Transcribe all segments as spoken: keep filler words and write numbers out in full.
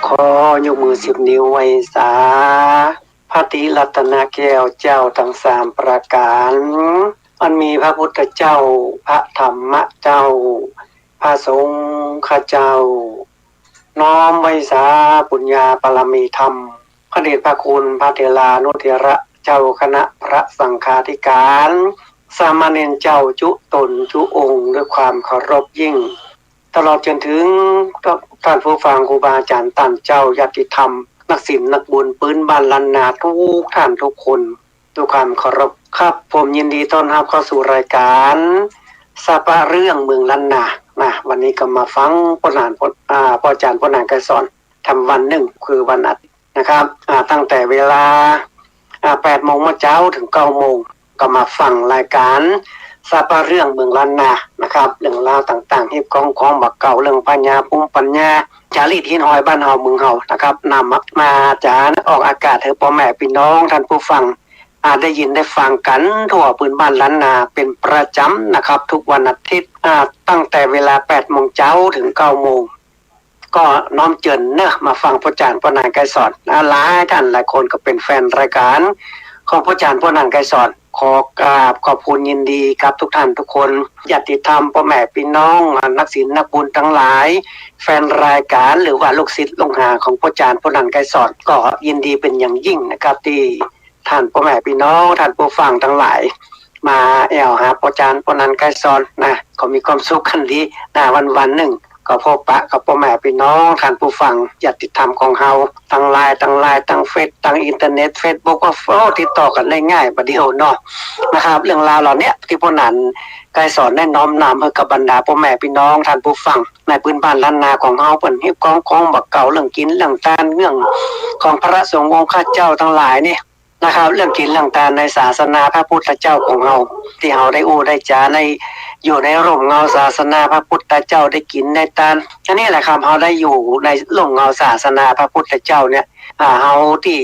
ขอยกมือสิบนิ้วไหว้สา พระตรีรัตนแก้วเจ้าตังสามประก๋าน อันมีพระพุทธเจ้า พระธรรมเจ้า พระสงฆ์เจ้า น้อมไหว้สาปุญญาบารมีธรรม พระเดชพระคุณพระเถรานุเถระเจ้าคณะพระสังฆาธิการ สามเณรเจ้าจุ๊ต๋นจุ๊องค์ด้วยความเคารพยิ่ง ตลอดจนถึงท่านผู้ฟังครูบาอาจ๋ารย์ต้านเจ้าญาติธรรม นักศีลนักบุญปื๊นบ้านล้านนากู้ต้านกู้คน ด้วยความเคารพครับ ผมยินดีต้อนฮับเข้าสู่รายก๋านสาปะเรื่องเมืองล้านนา นะ วันนี้ก็มาฟังป้อหนาน ป้อ อ่า ป้ออาจ๋ารย์ป้อหนานไกรสอน ทำวันนึ่ง คือวันอาทิตย์นะครับ อ่า ตั้งแต่เวลา อ่า แปดโมงเมื่อเจ๊าถึงเก้าโมง ก็มาฟังรายก๋านสาปะเรื่องเมืองล้านนานะครับ เรื่องราวต่างๆ ฮีตก้องของบ่าเก่า เรื่องปัญญาภูมิปัญญา จ๋าริตฮิตฮอยบ้านเฮาเมืองเฮานะครับ นำมา มาจ๋าออกอากาศหื้อป้อแม่ปี้น้องต้านผู้ฟัง อ่า ได้ยินได้ฟังกั๋นทั่วปื๊นบ้านล้านนาเป๋นประจ๋ำนะครับ กู้วันอาทิตย์ อ่า ตั้งแต่เวลาแปดโมงเจ๊าถึงเก้าโมง ก็น้อมเจิญเนาะ มาฟังป้ออาจ๋ารย์ป้อหนานไกรสอน อ่า หลายต้านหลายคนก็เป๋นแฟนรายก๋านของป้ออาจ๋ารย์ป้อหนานไกรสอน ขอกราบขอบคุณยินดีกับกู้ต้านกู้คน ญาติธรรม ป้อแม่ปี้น้อง อ่า นักศีลนักบุญตังหลาย แฟนรายก๋าน หรือว่าลูกศิษย์ลูกหาของป้ออาจ๋ารย์ป้อหนานไกรสอน ก็ยินดีเป๋นอย่างยิ่งนะครับ ตี้ ต้านป้อแม่ปี้น้อง ต้านผู้ฟังตังหลาย มาแอ่วหาป้ออาจ๋ารย์ป้อหนานไกรสอนนะ ก็มีความสุขกั๋นดีนะ วันๆ นึ่ง ก็พบปะกับป้อแม่ปี้น้อง ต้านผู้ฟัง ญาติธรรมของเฮา ตังไลน์ ตังไลน์ ตังเฟซ ตังอินเทอร์เน็ต เฟซบุ๊ก ก็ โอ้ ติดต่อกั๋นได้ง่าย บ่าเดี่ยวเนาะ นะครับ เรื่องราวเหล่าเนี้ย ตี้ป้อหนานไกรสอนได้น้อมนำหื้อกับบรรดาป้อแม่ปี้น้อง ต้านผู้ฟัง ในปื๊นบ้านล้านนาของเฮา เป๋นฮีตก้องของบ่าเก่า เรื่องกิ๋นเรื่องตาน เรื่องของพระสงฆ์องค์ข้าเจ้าตังหลายนี่ นะครับ เรื่องกิ๋นเรื่องตานในศาสนาพระพุทธเจ้าของเฮา ตี้เฮาได้อู้ได้จ๋า ได้อยู่ในร่มเงาศาสนาพระพุทธเจ้า ได้กิ๋นได้ตาน อันนี้แหละครับ เฮาได้อยู่ในร่มเงาศาสนาพระพุทธเจ้าเนี่ย อ่า เฮาตี้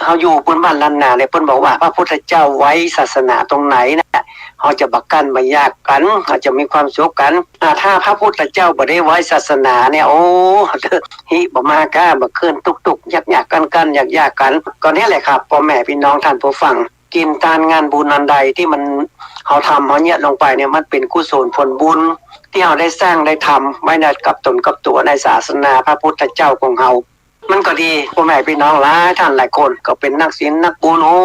เฮาอยู่ปื๊นบ้านล้านนาเนี่ย เปิ้นบอกว่าพระพุทธเจ้าไว้ศาสนาตรงไหนนะ เฮาจะบ่กั้นบ่อยากกั๋น เฮาจะมีความสุขกั๋น อ่า ถ้าพระพุทธเจ้าบ่ได้ไว้ศาสนาเนี่ย โอ้ ฮิบ่มาก้า บ่เคิ่น ตุ๊กๆ ยากๆ กั้นๆ ยากๆ กั๋น ก็นี่แหละครับ ป้อแม่ปี้น้องต้านผู้ฟัง กิ๋นตานงานบุญอันใดตี้มัน เฮาทำ เฮาเยียะลงไปเนี่ย มันเป๋นกุศลผลบุญ ตี้เฮาได้สร้างได้ทำไว้ในกับต๋นกับตั๋วในศาสนาพระพุทธเจ้าของเฮา มันก็ดี ป้อแม่ปี้น้องหลายต้านหลายคน ก็เป๋นนักศีลนักบุญ โอ้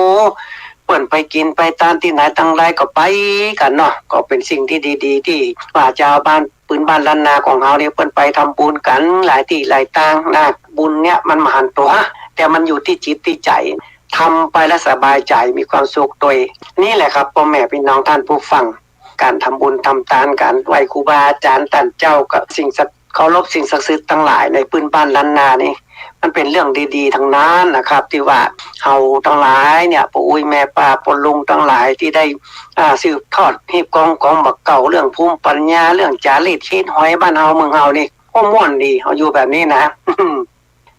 เปิ้นไปกิ๋นไปตานตี้ไหนตังใดก็ไปกั๋นเนาะ ก็เป๋นสิ่งตี้ดีๆ ตี้ว่าจาวบ้าน ปื๊นบ้านล้านนาของเฮานี่ เปิ้นไปทำบุญกั๋นหลายตี้หลายตางนะ บุญเนี่ยมันบ่หันตั๋ว แต่มันอยู่ตี้จิตตี้ใจ๋ ทำไปแล้วสบายใจ๋ มีความสุขตวย นี่แหละครับ ป้อแม่ปี้น้องต้านผู้ฟัง ก๋านทำบุญทำตาน ก๋านไหว้ครูบาอาจ๋ารย์ต้านเจ้า กับสิ่งศักดิ์ เคารพสิ่งศักดิ์สิทธิ์ตังหลายในปื๊นบ้านล้านนานี่ มันเป๋นเรื่องดีๆ ตังนั้นนะครับ ตี้ว่าเฮาตังหลายเนี่ย ป้ออุ๊ยแม่ป้าป้อลุงตังหลายตี้ได้ อ่า สืบทอดฮีตก้องของบ่าเก่า เรื่องภูมิปัญญา เรื่องจ๋าริตฮิตฮอยบ้านเฮาเมืองเฮานี่ โอ้ ม่วนดี เฮาอยู่แบบนี้นะ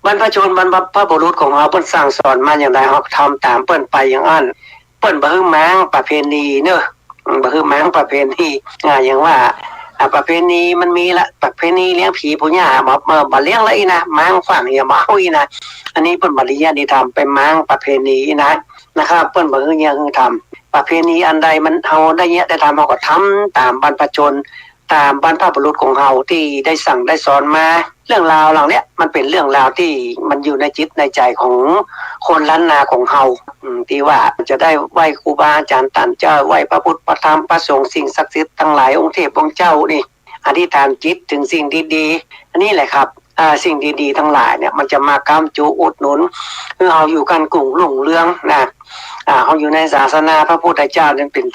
บรรพชน บรรพบุรุษของเฮา เปิ้นสั่งสอนมาอย่างใด เฮาก็ทำต๋ามเปิ้นไปอย่างอั้น เปิ้นบ่หื้อม้างประเพณีเนาะ อืม บ่หื้อม้างประเพณี อ่า อย่างว่า อ่า ประเพณีมันมีละ ประเพณีเลี้ยงผีปู่ย่า บ่ บ่ บ่เลี้ยงละอี้นะ ม้างฝังอย่ามาเอาอี้นะ อันนี้เปิ้นบ่ดีอะ นี่ทำไปม้างประเพณีนะ นะครับ เปิ้นบ่หื้อเยียะหื้อทำ ประเพณีอันใดมัน เฮาได้เยียะได้ทำ เฮาก็ทำต๋ามบรรพชน ต๋ามบรรพบุรุษของเฮาตี้ได้สั่งได้สอนมา เรื่องราวเหล่าเนี้ยมันเป๋นเรื่องราวตี้มันอยู่ในจิตในใจ๋ของคนล้านนาของเฮา อืม ตี้ว่าจะได้ไหว้ครูบาอาจ๋ารย์ต้านเจ้า ไหว้พระพุทธพระธรรมพระสงฆ์สิ่งศักดิ์สิทธิ์ตังหลายองค์เทพองค์เจ้านี่ อธิษฐานจิตเถิงสิ่งดีๆ อันนี้แหละครับ อ่า สิ่งดีๆ ตังหลายเนี่ยมันจะมาค้ำจุอุดหนุน หื้อเฮาอยู่กั๋นกุ้งรุ่งเรืองนะ อ่า เฮาอยู่ในศาสนาพระพุทธเจ้าเนี่ยเป๋น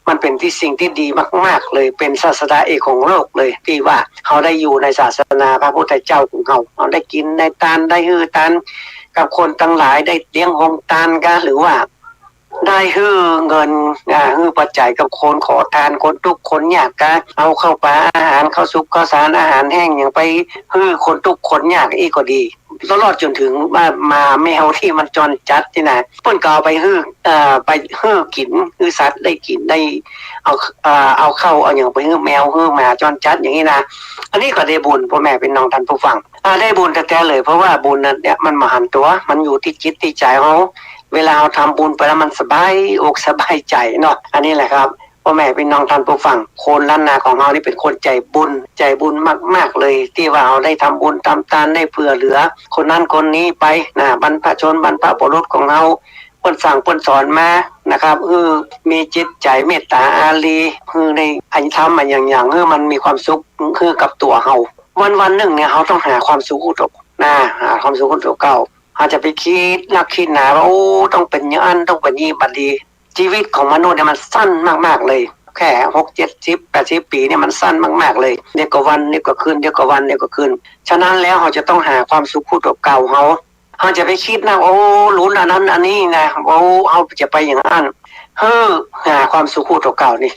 มันเป๋นตี้สิ่งตี้ดีมากๆ เลย เป๋นศาสดาเอกของโลกเลย ตี้ว่าเฮาได้อยู่ในศาสนาพระพุทธเจ้าของเฮา เฮาได้กิ๋นได้ตาน ได้หื้อตานกับคนตังหลาย ได้เลี้ยงโฮงตานกา หรือว่าได้หื้อเงิน อ่า หื้อปัจจัยกับคนขอตาน คนตุ๊กข์คนยากกา เอาข้าวป๋าอาหาร ข้าวสุกข้าวสาร อาหารแห้งหยังไปหื้อคนตุ๊กข์คนยากอี้ก็ดี ตลอดจ๋นเถิงว่าหมาแมวตี้มันจรจัดนี่นะ เปิ้นก็เอาไปหื้อ เอ่อ ไปหื้อกิ๋น หื้อสัตว์ได้กิ๋น ได้เอา เอ่อ เอาข้าวเอาหยังไปหื้อแมวหื้อหมาจรจัดอย่างนี้นะ อันนี้ก็ได้บุญ ป้อแม่ปี้น้องต้านผู้ฟัง อ่า ได้บุญแต๊ๆ เลย เพราะว่าบุญนั้นเนี่ยมันบ่หันตั๋ว มันอยู่ตี้จิตตี้ใจ๋เฮา เวลาเฮาทำบุญไปแล้วมันสบายอกสบายใจ๋เนาะ อันนี้แหละครับ ป้อแม่ปี้น้องต้านผู้ฟัง คนล้านนาของเฮานี่เป๋นคนใจ๋บุญ ใจ๋บุญมากๆ เลย ตี้ว่าเฮาได้ทำบุญทำตาน ได้เผื่อเหลือคนนั้นคนนี้ไปนะ บรรพชนบรรพบุรุษของเฮา เปิ้นสั่งเปิ้นสอนมานะครับ หื้อมีจิตใจ๋เมตต๋าอารี หื้อได้อันธรรมอะหยังๆ หื้อมันมีความสุข หื้อกับตั๋วเฮา วันๆ นึ่งเนี่ยเฮาต้องหาความสุขหื้อตั๋วนะ หาความสุขหื้อตั๋วเก่า เฮาจะไปกึ๊ดนักกึ๊ดหนาว่า โอ้ ต้องเป๋นอย่างอั้น ต้องเป๋นอย่างนี้ บ่ดี จีวิตของมนุษย์เนี่ยมันสั้นมากๆ เลย แค่หก เจ็ดสิบ แปดสิบ ปี๋เนี่ยมันสั้นมากๆ เลย เดี๋ยวก็วัน เดี๋ยวก็คืน เดี๋ยวก็วัน เดี๋ยวก็คืน ฉะนั้นแล้วเฮาจะต้องหาความสุขหื้อตั๋วเก่าเฮา เฮาจะไปกึ๊ดนะ โอ้ ลุ้นอันนั้นอันนี้นะ โอ้ เฮาจะไปอย่างอั้น หื้อหาความสุขหื้อตั๋วเก่านี่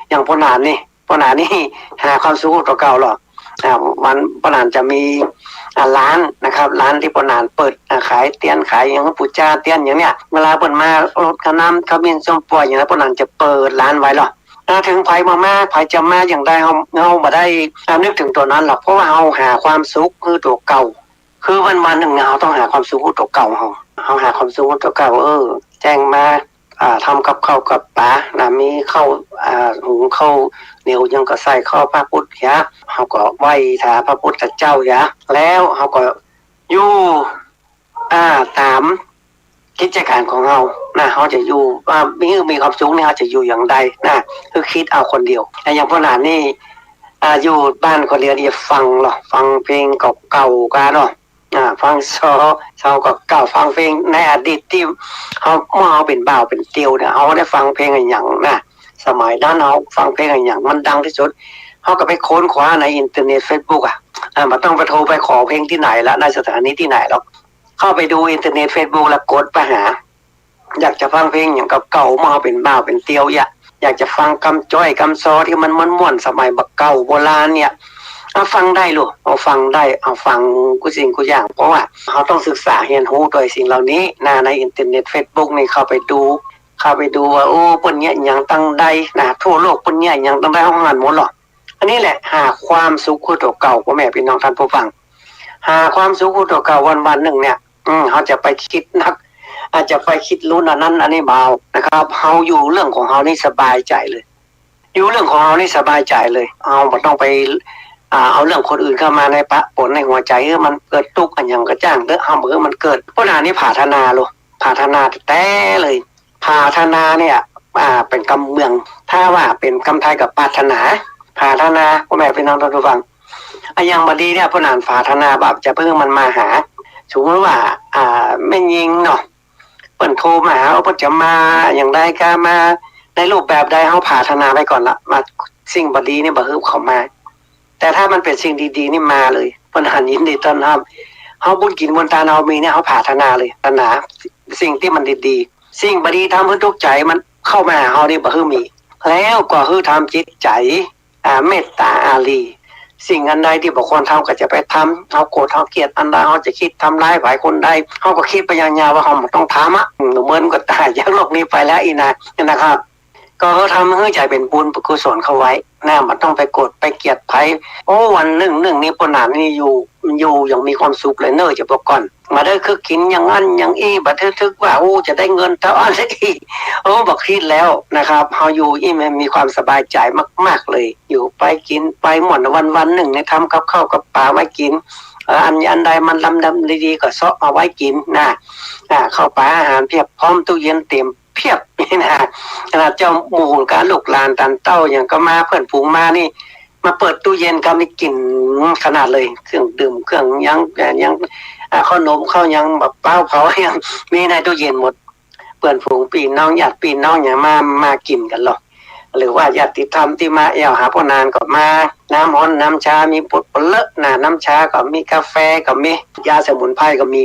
อย่างป้อหนานนี่ ป้อหนานนี่หาความสุขหื้อตั๋วเก่าลอ อ่า วันป้อหนานจะมี อ่า ร้านนะครับ ร้านตี้ป้อหนานเปิด อ่า ขายเตียน ขายอย่าง ปู๋จาเตียนอย่างเนี้ย เวลาเปิ้นมาลดค่าน้ำ ขมิ้น ส้มป่วยอย่างนั้น ป้อหนานจะเปิดร้านไว้ลอ อ่า เถิงใผบ่มา ใผจะมาอย่างใด เฮา เฮาบ่ได้ อ่า นึกเถิงตั๋วนั้นหรอก เพราะว่าเฮาหาความสุขหื้อตั๋วเก่า คือวันๆ นึ่งเนี่ย เฮาต้องหาความสุขหื้อตั๋วเก่าเฮา เฮาหาความสุขหื้อตั๋วเก่า เออ แจ้งมา อ่า ทำกับข้าวกับป๋านะ มีข้าว อ่า หุงข้าวเหนียวหยังก็ใส่ข้าวพระพุทธเหีย เฮาก็ไหว้ถาพระพุทธเจ้าเหีย แล้วเฮาก็อยู่ อ่า ต๋ามกิจก๋านของเฮานะ เฮาจะอยู่ อ่า มี มีความสุขนี่ เฮาจะอยู่อย่างใดนะ คือกึ๊ดเอาคนเดียว แต่อย่างป้อหนานนี่ อ่า อยู่บ้านคนเดียวนี่ฟังลอ ฟังเพลงเก่าๆ กั๋นเนาะ อ่า ฟังซอ ซอเก่าๆ ฟังเพลงในอดีตตี้เฮา เมื่อเฮาเป๋นบ่าวเป๋นเตียวเนี่ย เฮาได้ฟังเพลงอะหยังนะ สมัยนั้นเฮาฟังเพลงอะหยังมันดังตี้สุด เฮาก็ไปค้นคว้าในอินเทอร์เน็ตเฟซบุ๊กอะ อ่า บ่ต้องไปโทรไปขอเพลงตี้ไหนละ ในสถานีตี้ไหนหรอก เข้าไปดูอินเทอร์เน็ตเฟซบุ๊กแล้วกดไปหา อยากจะฟังเพลงอะหยังเก่าๆ เมื่อเฮาเป๋นบ่าวเป๋นเตียวเยียะ อยากจะฟังกำจ้อยกำซอตี้มันม่วนๆ สมัยบ่าเก่าโบราณเนี่ย เอาฟังได้ลูก เอาฟังได้ เอาฟังกู้สิ่งกู้อย่าง เพราะว่าเฮาต้องศึกษาเฮียนฮู้ตวยสิ่งเหล่านี้นะ ในอินเทอร์เน็ตเฟซบุ๊กนี่เข้าไปดู เข้าไปดูว่า โอ้ เปิ้นเยียะหยังตังใดนะ ทั่วโลกเปิ้นเยียะหยังตังใด เฮาหันหมดลอ อันนี้แหละหาความสุขหื้อตั๋วเก่า ป้อแม่ปี้น้องต้านผู้ฟัง หาความสุขหื้อตั๋วเก่าวันๆ นึ่งเนี่ย อืม เฮาจะไปกึ๊ดนัก อาจจะไปกึ๊ดลุ้นอันนั้นอันนี้บ่เอานะครับ เฮาอยู่เรื่องของเฮานี่สบายใจ๋เลย อยู่เรื่องของเฮานี่สบายใจ๋เลย เฮาบ่ต้องไป อ่า เอาเรื่องคนอื่นเข้ามาในปะปนในหัวใจ๋ หื้อมันเกิดตุ๊กข์อะหยังก็จ้างเต๊อะ เฮาบ่หื้อมันเกิด ป้อหนานนี่ผาถนาลอ ผาถนาแต๊ๆ เลย ผาถนาเนี่ย อ่า เป๋นกำเมือง ถ้าว่าเป๋นกำไทยก็ปรารถนา ผาถนา ป้อแม่ปี้น้องต้านผู้ฟัง อะหยังบ่ดีเนี่ย ป้อหนานผาถนาบ่าจะหื้อมันมาหา สมมุติว่า อ่า แม่ญิงเนาะ เปิ้นโทรมาหา เปิ้นจะมาอย่างใดก็มา ในรูปแบบใด เฮาผาถนาไปก่อนละ ว่าสิ่งบ่ดีนี่บ่หื้อเขามา แต่ถ้ามันเป๋นสิ่งดีๆ นี่มาเลย เปิ้นหันยินดีต้อนรับ เฮาบุญกิ๋นบุญตานเฮามีเนี่ย เฮาผาถนาเลย ผาถนาสิ่งตี้มันดีๆ สิ่งบ่ดีทำหื้อตุ๊กข์ใจ๋ มันเข้ามาหาเฮานี่บ่หื้อมี แล้วก็หื้อทำจิตใจ๋ อ่า เมตต๋าอารี สิ่งอันใดตี้บ่ควรทำก็จะไปทำ เฮาโกรธเฮาเกลียดอันใด เฮาจะกึ๊ดทำร้ายใผคนใด เฮาก็กึ๊ดไปยาวๆ ว่าเฮาบ่ต้องทำอะ อืม เมินก็ต๋ายจากโลกนี้ไปแล้วอี้นะ นะครับ ก็เฮาทำหื้อใจ๋เป๋นบุญเป๋นกุศลเข้าไว้นะ บ่ต้องไปโกรธไปเกลียดใผ โอ้ วันนึ่งนึ่งนี่ป้อหนานนี่อยู่ อยู่อย่างมีความสุขเลยเน่อ จะบอกก่อน บ่ได้กึ๊ดกึ๊ดอย่างอั้นอย่างอี้ บ่ได้กึ๊ดว่า โอ้ จะได้เงินเต้าอั้นซะอี้ โอ้ บ่กึ๊ดแล้วนะครับ เฮาอยู่อี้มันมีความสบายใจ๋มากๆ เลย อยู่ไปกิ๋นไปม่วน วันๆ นึ่งเนี่ยทำกับข้าวกับป๋าไว้กิ๋น เอ่อ อัน อันใดมันลำๆ ดีๆ ก็เซาะมาไว้กิ๋นนะ อ่า ข้าวป๋าอาหารเพียบพร้อม ตู้เย็นเต๋มเพียบนี่นะ ขนาดเจ้าหมู่กั๋น ลูกหลานตานเต้าหยังก็มา เปื้อนฝูงมานี่ มาเปิดตู้เย็นก็มีกลิ่นขนาดเลย เครื่องดื่ม เครื่องหยัง เอ่อ หยัง อ่า ข้าวหนม ข้าวหยัง บ่าเป๊าเผาหยัง มีในตู้เย็นหมด เปื้อนฝูงปี้น้อง ญาติปี้น้องหยังมา มากิ๋นกั๋นลอ หรือว่าญาติธรรมตี้มาแอ่วหาป้อหนานก็มา น้ำฮ้อนน้ำชามีหมดเป๋นเลิศนะ น้ำชาก็มี กาแฟก็มี ยาสมุนไพรก็มี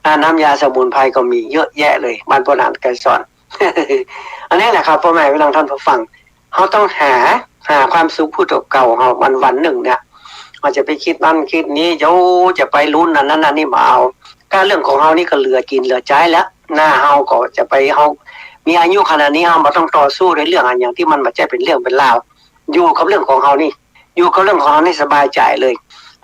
อ่า น้ำยาสมุนไพรก็มีเยอะแยะเลย บ้านป้อหนานไกรสอน อันนี้แหละครับ ป้อแม่ปี้น้องต้านผู้ฟัง เฮาต้องหา หาความสุขหื้อตั๋วเก่าเฮาวันๆ นึ่งเนี่ย บ่จะไปกึ๊ดอั้นกึ๊ดนี้ เจ้าจะไปลุ้นอันนั้นอันนี้บ่เอา ก้าเรื่องของเฮานี่ก็เหลือกิ๋นเหลือใจ๊แล้ว นา เฮาก็จะไป เฮามีอายุขนาดนี้ เฮาบ่ต้องต่อสู้ในเรื่องอะหยังตี้มันบ่ใจ้เป๋นเรื่องเป๋นราว อยู่กับเรื่องของเฮานี่ อยู่กับเรื่องของเฮานี่สบายใจ๋เลย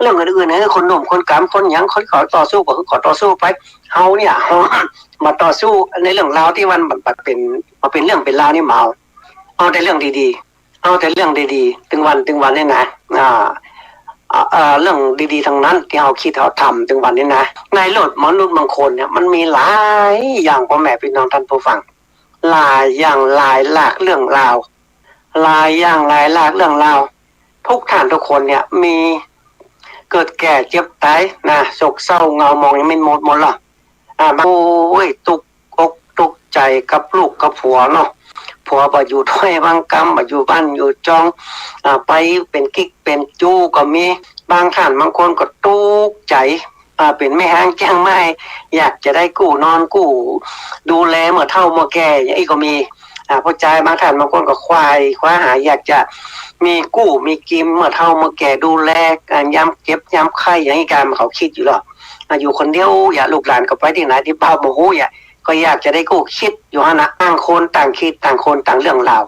เรื่องอื่นๆ หื้อคนหนุ่มคนก๋ำคนหยังคนเขาต่อสู้ก็หื้อเขาต่อสู้ไป เฮาเนี่ย เฮาบ่ต่อสู้ในเรื่องราวตี้มันบ่เป๋น บ่เป๋นเรื่องเป๋นราวนี่บ่เอา เอาแต่เรื่องดีๆ เอาแต่เรื่องดีๆ ตึงวันตึงวันนี่นะ อ่า อ่า เอ่อ เรื่องดีๆ ตังนั้นตี้เฮากึ๊ดเฮาทำตึงวันนี่นะ ในโลกมนุษย์บางคนเนี่ย มันมีหลายอย่าง ป้อแม่ปี้น้องต้านผู้ฟัง หลายอย่างหลายหลากเรื่องราว หลายอย่างหลายหลากเรื่องราว กู้ต้านกู้คนเนี่ย มีเกิดแก่เจ็บต๋ายนะ โศกเศร้าเหงาหมองยังไม่หมดหมดละ อ่า บาง โอ้ย ตุ๊กอกตุ๊กใจ๋กับลูกกับผัวเนาะ ผัวบ่อยู่ถ้วยบังกำ บ่อยู่บ้านอยู่จอง อ่า ไปเป๋นกิ๊กเป๋นจู๊ก็มี บางต้านบางคนก็ตุ๊กใจ๋ อ่า เป๋นแม่ฮ้างเจียงใหม่ อยากจะได้กู้นอนกู้ดูแลเมื่อเฒ่าเมื่อแก่ อย่างอี้ก็มี อ่า ผู้จายบางต้านบางคนก็ไขว่คว้าหา อยากจะมีกู้มีกิ๋มเมื่อเฒ่าเมื่อแก่ดูแล อ่า ยามเจ็บยามไข้ อย่างอี้กา เขากึ๊ดอยู่หรอก อ่า อยู่คนเดียว อย่าลูกหลานก็ไปตี้ไหนตี้เป้าบ่ฮู้ อย่า ก็อยากจะได้กู้ กึ๊ดอยู่หั้นนะ ต่างคนต่างกึ๊ด ต่างคนต่างเรื่องราว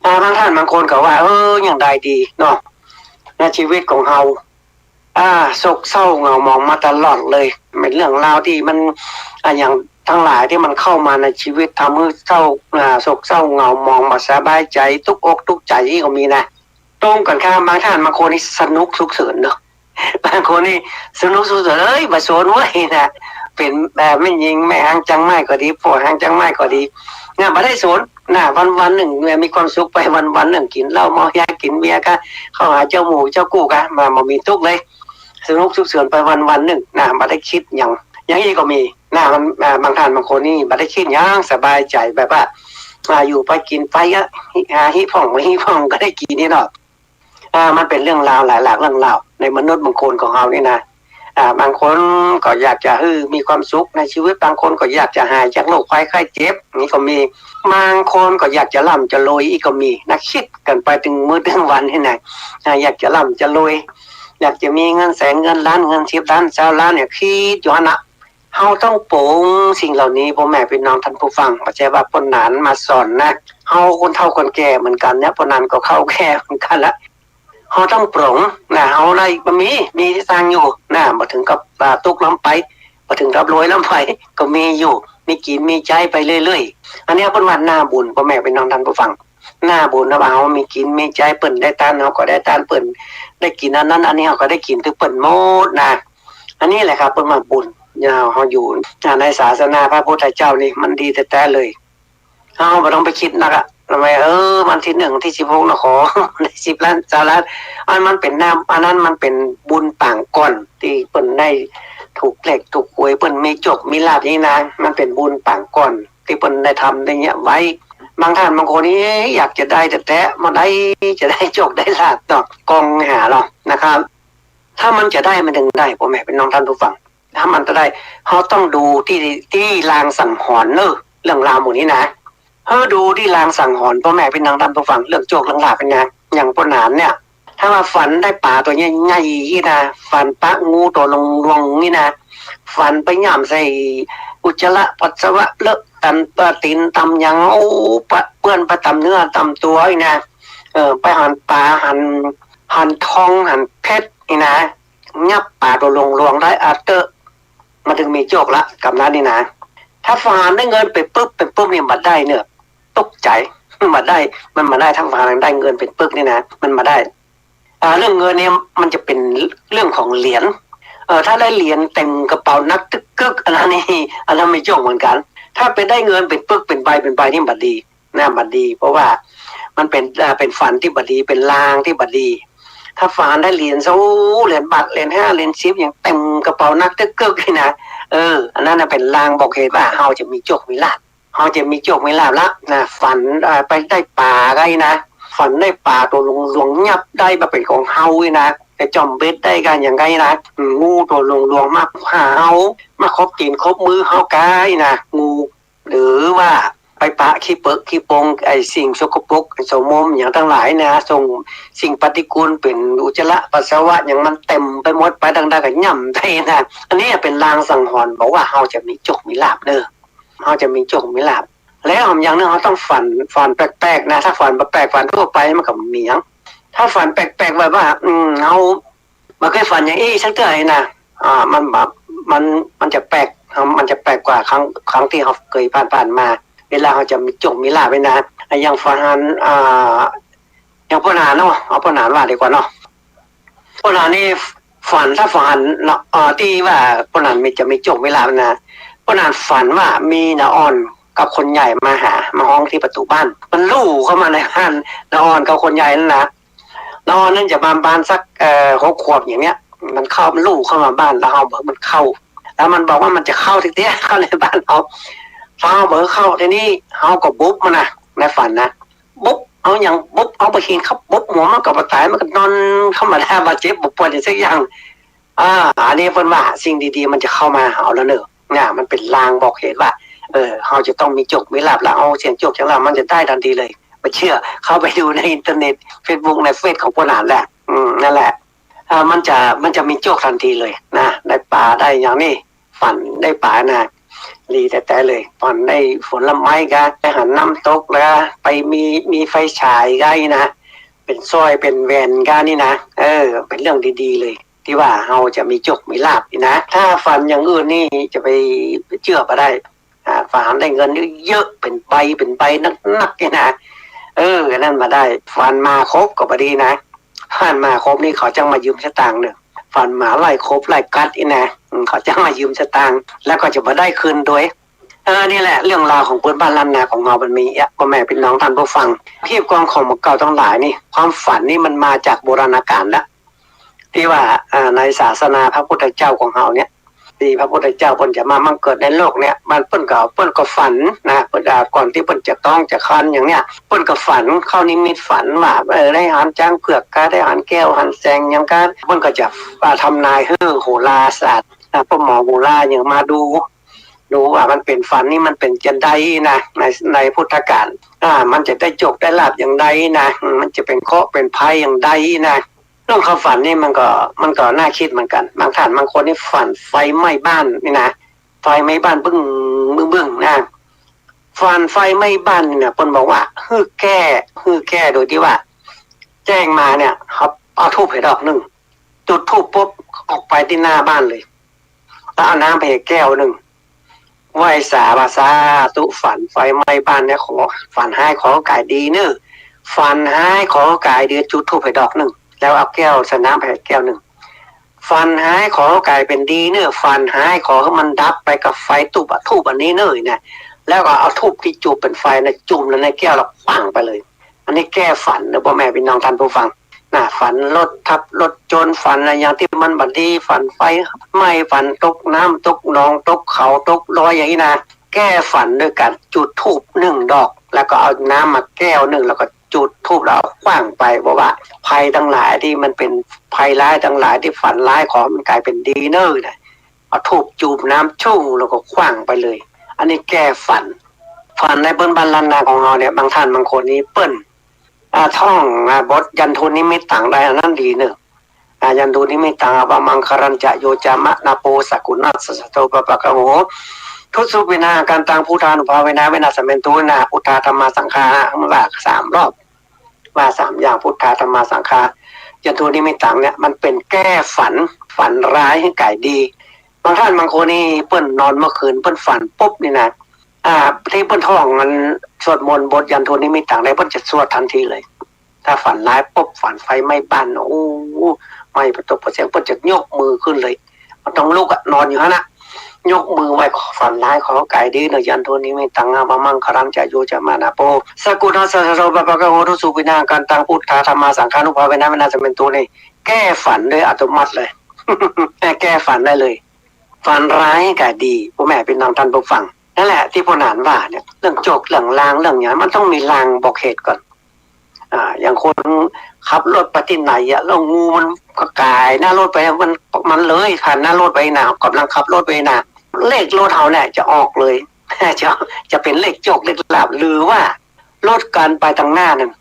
อ่า บางต้านบางคนก็ว่า เออ อย่างใดดีเนาะ ในชีวิตของเฮา อ่า โศกเศร้าเหงาหมองมาตลอดเลย เป๋นเรื่องราวตี้มัน อ่า อย่างตังหลายตี้มันเข้ามาในชีวิต ทำหื้อเศร้า อ่า โศกเศร้าเหงาหมอง บ่สบายใจ๋ ตุ๊กอกตุ๊กใจ๋ อี้ก็มีนะ ตรงกันข้าม บางต้านบางคนนี่สนุกสุขเสินเนาะ บางคนนี่สนุกสุขเสิน เอ้ย บ่สนเว้ยนะ เป๋น เอ่อ แม่ญิงแม่ฮ้างเจียงใหม่ก็ดี ป้อฮ้างเจียงใหม่ก็ดี นะ บ่ได้สนนะ วันๆ นึ่งเนี่ย มีความสุขไปวันๆ นึ่ง กิ๋นเหล้าเมาเบียร์ กิ๋นเบียร์กา เข้าหาเจ้าหมู่เจ้ากู้กา บ่ บ่มีตุ๊กเลย สนุกสุขเสินไปวันๆ นึ่งนะ บ่ได้กึ๊ดหยัง อย่างอี้ก็มีนะ มัน อ่า บางต้านบางคนนี่บ่ได้กึ๊ดหยัง สบายใจ๋แบบว่า อ่า อยู่ไปกิ๋นไปอะ หาฮิพ่อง บ่าฮิพ่องก็ได้กิ๋นนี่เนาะ อ่า มันเป๋นเรื่องราวหลายหลากเรื่องราว ในมนุษย์บางคนของเฮานี่นะ อ่า บางคนก็อยากจะหื้อมีความสุขในชีวิต บางคนก็อยากจะหายจากโรคภัยไข้เจ็บ นี่ก็มี บางคนก็อยากจะร่ำจะรวย อี้ก็มีนะ กึ๊ดกั๋นไปตึงมื้อตึงวันนี่นะ อ่า อยากจะร่ำจะรวย อยากจะมีเงินแสนเงินล้าน เงินสิบล้านซาวล้านเนี่ย กึ๊ดอยู่หั้นนะ เฮาต้องป๋งสิ่งเหล่านี้ ป้อแม่ปี้น้องต้านผู้ฟัง บ่ใจ้ว่าป้นหนานมาสอนนะ เฮาคนเฒ่าคนแก่เหมือนกั๋นเนี่ย ป้นหนานก็เข้าแก่เหมือนกั๋นละ เฮาต้องป๋งนะ เฮาได้บ่มี มีตี้ตังอยู่นะ บ่เถิงกับ อ่า ตุ๊กล้ำไป บ่เถิงกับรวยล้ำไป ก็มีอยู่ มีกิ๋นมีใจ๊ไปเรื่อยๆ อันเนี้ยเปิ้นว่าหน้าบุญ ป้อแม่ปี้น้องต้านผู้ฟัง หน้าบุญนะ ว่าเฮามีกิ๋นมีใจ๊ เปิ้นได้ตาน เฮาก็ได้ตาน เปิ้นได้กิ๋นอันนั้น อันนี้ เฮาก็ได้กิ๋นคือเปิ้นหมดนะ อันนี้แหละครับ เปิ้นว่าบุญ เฮาอยู่ในศาสนาพระพุทธเจ้านี่ มันดีแต๊ๆ เลย เฮาบ่ต้องไปกึ๊ดนักอะ ว่า เออ วันตี้นึ่ง ตี้สิบหก นะ ขอได้สิบล้าน ซาวล้าน อันมันเป๋นหน้า อันนั้นมันเป๋นบุญปางก่อน ตี้เปิ้นได้ถูกเลขถูกหวย เปิ้นมีโจคมีลาภนี่นะ มันเป๋นบุญปางก่อน ตี้เปิ้นได้ทำได้เยียะไว้ บางต้านบางคนนี่อยากจะได้แต๊ๆ บ่ได้ จะได้โจคได้ลาภเนาะ ก้องหาเนาะนะครับ ถ้ามันจะได้มันเถิงได้ ป้อแม่ปี้น้องต้านผู้ฟัง ถ้ามันจะได้ เฮาต้องดูตี้ ตี้ลางสังหรณ์เน่อ เรื่องราวหมู่นี้นะ เฮาดูตี้ลางสังหรณ์ ป้อแม่ปี้น้องต้านผู้ฟัง เรื่องโจคเรื่องลาภนี่นะ อย่างป้อหนานเนี่ย ถ้าว่าฝันได้ป๋าตั๋วใหญ่ๆ อี้นะ ฝันปะงูตั๋วหลวงๆ อี้นะ ฝันไปหย่ำใส่อุจจาระปัสสาวะ เลอะต๋าม เอ่อ ตี๋นต๋ามหยัง โอ้ ปะเปื้อนไปต๋ามเนื้อต๋ามตั๋วอี้นะ เออ ไปหันป๋า หัน หันทอง หันเพชรอี้นะ หยับป๋าตั๋วหลวงๆ ได้ อะเต๊อะ มันเถิงมีโจคละ กำนั้นนี่นะ ถ้าฝานได้เงินไปปึ๊บ ไปปึ๊บนี่บ่ได้เน่อ ตกใจ๋ บ่ได้ มันบ่ได้ ถ้าฝานได้เงินไปปึ๊บนี่นะ มันบ่ได้ อ่า เรื่องเงินเนี่ยมันจะเป๋นเรื่องของเหรียญ เอ่อ ถ้าได้เหรียญเต็มกระเป๋าหนักตึกกึก อันนั้นนี่ อันนั้นมีโจคเหมือนกั๋น ถ้าไปได้เงินเป๋นปึกเป๋นใบเป๋นใบนี่บ่ดี นะ บ่ดี เพราะว่ามันเป๋น อ่า เป๋นฝันตี้บ่ดี เป๋นลางตี้บ่ดี ถ้าฝานได้เหรียญ โอ้ เหรียญบาท เหรียญห้า เหรียญสิบ อย่างเต็มกระเป๋าหนักตึกกึกนี่นะ เออ อันนั้นน่ะเป๋นลางบอกเหตุว่าเฮาจะมีโจคมีลาภ เฮาจะมีโจคมีลาภละนะ ฝัน อ่า ไปได้ป๋าไก่นะ ฝันได้ป๋าตั๋วหลวงๆ หยับได้มาเป๋นของเฮาไก่นะ ไปจ่อมเบ็ดได้ไก่อย่างไก่นะ อืม งูตั๋วหลวงๆ มาหาเฮา มาคบตี๋นคบมือเฮาไก่นะ งู หรือว่า ไปปะขี้เปอะขี้ปง ไอ้สิ่งสกปรก ไอ้โสมมอย่างตังหลายนะ ส่งสิ่งปฏิกูลเป๋นอุจจาระปัสสาวะอย่างมันเต็มไปหมด ไปตังใดก็ย่ำไปนะ อันนี้เป๋นลางสังหรณ์บอกว่าเฮาจะมีโจคมีลาภเน่อ เฮาจะมีโจคมีลาภ แล้วอย่างนึ่งเฮาต้องฝัน ฝันแปลกๆ นะ ถ้าฝันแปลกๆ ฝันทั่วไปมันก็บ่มีหยัง ถ้าฝันแปลกๆ แบบว่า อืม เฮา บ่เกยฝันอย่างอี้สักเตื้อนะ อ่า มันแบบ มัน มันจะแปลก มันจะแปลกกว่าครั้ง ครั้งตี้เฮาเกยผ่านๆ มา เวลาเฮาจะมีโจคมีลาภนี่นะ อย่างฝันหัน อ่า อย่างป้อหนานเนาะ เอาป้อหนานว่าดีกว่าเนาะ ป้อหนานนี่ฝัน ถ้าฝันหันเนาะ อ่า ตี้ว่าป้อหนานมี จะมีโจคมีลาภนะ ป้อหนานฝันว่ามีน้าอ่อนกับคนใหญ่มาหา มาฮ้องตี้ประตู๋บ้าน มันลู่เข้ามาในบ้าน น้าอ่อนกับคนใหญ่นั่นนะ น้าอ่อนนั่นจะประมาณสัก เอ่อ หกขวบอย่างเนี้ย มันเข้า มันลู่เข้ามาบ้าน แล้วเฮาบ่หื้อมันเข้า แล้วมันบอกว่ามันจะเข้าเตี้ยๆ เข้าในบ้านเฮา เฮาบ่หื้อเข้า ทีนี้เฮาก็บุบมันนะ ในฝันนะ บุบ เอาหยังบุบ เอาบ่าหินเข้าบุบหัวมันก็บ่ต๋าย มันก็นอนธรรมดา บ่าเจ็บบ่ปวดหยังสักอย่าง อ่า อันนี้เปิ้นว่าสิ่งดีๆ มันจะเข้ามาหาเฮาแล้วเน่อ นะ มันเป๋นลางบอกเหตุว่า เออ เฮาจะต้องมีโจคมีลาภ แล้วเอาเสียงโจคเสียงลาภมันจะได้ตันทีเลย บ่เจื้อ เข้าไปดูในอินเทอร์เน็ต เฟซบุ๊ก ในเฟซของป้อหนานแหละ อืม นั่นแหละ อ่า มันจะ มันจะมีโจคตันทีเลยนะ ได้ป๋าได้อย่างนี้ ฝันได้ป๋านะ ดีแต๊ๆ เลย ฝันได้ผลไม้กา ได้หันน้ำตกแล้ว ไปมี มีไฟฉายกาอี้นะ เป๋นสร้อยเป๋นแหวนกาอี้นะ เออ เป๋นเรื่องดีๆ เลย ตี้ว่าเฮาจะมีโจคมีลาภนี่นะ ถ้าฝันอย่างอื่นนี่จะไปเจื้อบ่ได้ อ่า ฝันได้เงินเยอะๆ เป๋นใบ เป๋นใบนักๆ นี่นะ เออ อันนั้นบ่ได้ ฝันมาครบก็บ่ดีนะ ฝันมาครบนี่เขาจั้งมายืมสตางค์เน่อ ฝันหมาไล่ครบไล่กัดนี่นะ อืม เขาจั้งมายืมสตางค์ แล้วก็จะบ่ได้คืนโดย เออ นี่แหละเรื่องราวของปื้นบ้านล้านนาของเฮามันมีอะ ป้อแม่ปี้น้องต้านผู้ฟัง เพียบกองของหมู่เก่าตังหลายนี่ ความฝันนี่มันมาจากโบราณกาลละ ตี้ว่า อ่า ในศาสนาพระพุทธเจ้าของเฮาเนี่ย ตี้พระพุทธเจ้าเปิ้นจะมาบังเกิดในโลกเนี่ย มันเปิ้นก็ เปิ้นก็ฝันนะ เปิ้นก็ ก่อนตี้เปิ้นจะต๊องจะครรภ์อย่างเนี้ย เปิ้นก็ฝัน เข้านิมิตฝันว่า เออ ได้หันจ๊างเผือกกา ได้หันแก้วหันแสงหยังกา เปิ้นก็จะ อ่า ทำนายหื้อโหราศาสตร์ อ่า ป้อหมอโหราอย่างมาดู ดูว่ามันเป๋นฝันนี่มันเป๋นจั้นใดนะ ใน ในพุทธกาล อ่า มันจะได้โจคได้ลาภอย่างใดนะ มันจะเป๋นเคราะห์เป๋นภัยอย่างใดนะ เรื่องความฝันนี่มันก็ มันก็น่าคิดเหมือนกัน บางท่านบางคนนี่ฝันไฟไหม้บ้านนี่นะ ไฟไหม้บ้านบึ้ง บึ้ง บึ้งนะ ฝันไฟไหม้บ้านนี่นะ เปิ้นบอกว่าหื้อแก้ หื้อแก้โดยตี้ว่า แจ้งมาเนี่ย เฮาเอาธูปหื้อดอกนึ่ง จุดธูปปุ๊บ ออกไปตี้หน้าบ้านเลย แล้วเอาน้ำไปหื้อแก้วนึ่ง ไหว้สาว่า สาธุ ฝันไฟไหม้บ้านเนี่ย ขอ ฝันฮ้ายขอกายดีเน่อ ฝันฮ้ายขอกายดี จุดธูปหื้อดอกนึ่ง แล้วเอาแก้วใส่น้ำไปแก้วนึ่ง ฝันฮ้ายขอกายเป๋นดีเน่อ ฝันฮ้ายขอหื้อมันดับไปกับไฟตูบอะ ธูปอันนี้เน่อนะ แล้วก็เอาธูปตี้จุดเป๋นไฟนะ จุ่มลงในแก้วแล้วขว้างไปเลย อันนี้แก้ฝันเน่อ ป้อแม่ปี้น้องต้านผู้ฟัง นะ ฝันรถทับรถจน ฝันอะไรอย่างตี้มันบ่ดี ฝันไฟไหม้ ฝันตกน้ำตกหนอง ตกเขาตกดอยอย่างนี้นะ แก้ฝันด้วยการจุดธูปนึ่งดอก แล้วก็เอาน้ำมาแก้วนึ่ง แล้วก็จุดธูปแล้วเอาขว้างไป บอกว่าภัยตังหลายตี้มันเป๋นภัยร้ายตังหลายตี้ฝันร้าย ขอมันกายเป๋นดีเน่อนะ เอาธูปจุ่มน้ำชุ่มแล้วก็ขว้างไปเลย อันนี้แก้ฝัน ฝันในปื้นบ้านล้านนาของเฮาเนี่ย บางท่านบางคนนี่เปิ้น อ่า ท่อง อ่า บทยันทูนิมิตตังได้ อันนั้นดีเน่อ อ่า ยันทูนิมิตตัง อะวะมังคะลัญจะ โยจะมะนะโป สะกุณัสสะสะโท ปะปะกะโห ทุสสุปิณา กันตัง พุทธานุภาเวนะ วินาสะเมนตุ นะ พุทธา ธัมมา สังฆา ว่าสามรอบ ว่าสามอย่าง พุทธา ธัมมา สังฆา ยันทูนิมิตตังเนี่ย มันเป๋นแก้ฝัน ฝันร้ายหื้อกายดี บางท่านบางคนนี่เปิ้นนอนเมื่อคืนเปิ้นฝันปุ๊บนี่นะ อ่า ตี้เปิ้นท่องอันสวดมนต์บทยันทูนิมิตตังได้ เปิ้นจะสวดทันทีเลย ถ้าฝันร้ายปุ๊บ ฝันไฟไหม้บ้าน โอ้ ไหม้ปะตกปะแสง เปิ้นจะยกมือขึ้นเลย บ่ต้องลุกอะ นอนอยู่หั้นน่ะ ยกมือไหว้ ขอ ฝันร้ายขอกายดีเน่อ ยันทูนิมิตตัง อะวะมังคะลัญจะ โยจะมะนะโป สะกุณัสสะสะโท ปะปะกะโห ทุสสุปิณา กันตัง พุทธา ธัมมา สังฆานุภาเวนะ วินาสะเมนตุ นี่ แก้ฝันโดยอัตโนมัติเลย แก้ฝันได้เลย ฝันร้ายกายดี ป้อแม่ปี้น้องต้านผู้ฟัง นั่นแหละตี้ป้อหนานว่าเนี่ย เรื่องโจค เรื่องลาง เรื่องหยัง มันต้องมีลางบอกเหตุก่อน อ่า อย่างคนขับรถไปตี้ไหนอะ แล้วงูมันก็ก๋ายหน้ารถไป มัน มันเลยผ่านหน้ารถไปนะ ก่ำลังขับรถไปนะ เลขรถเฮาเนี่ยจะออกเลย จะ จะเป๋นเลขโจคเลขลาภ หรือว่ารถก๋านไปตางหน้านั้น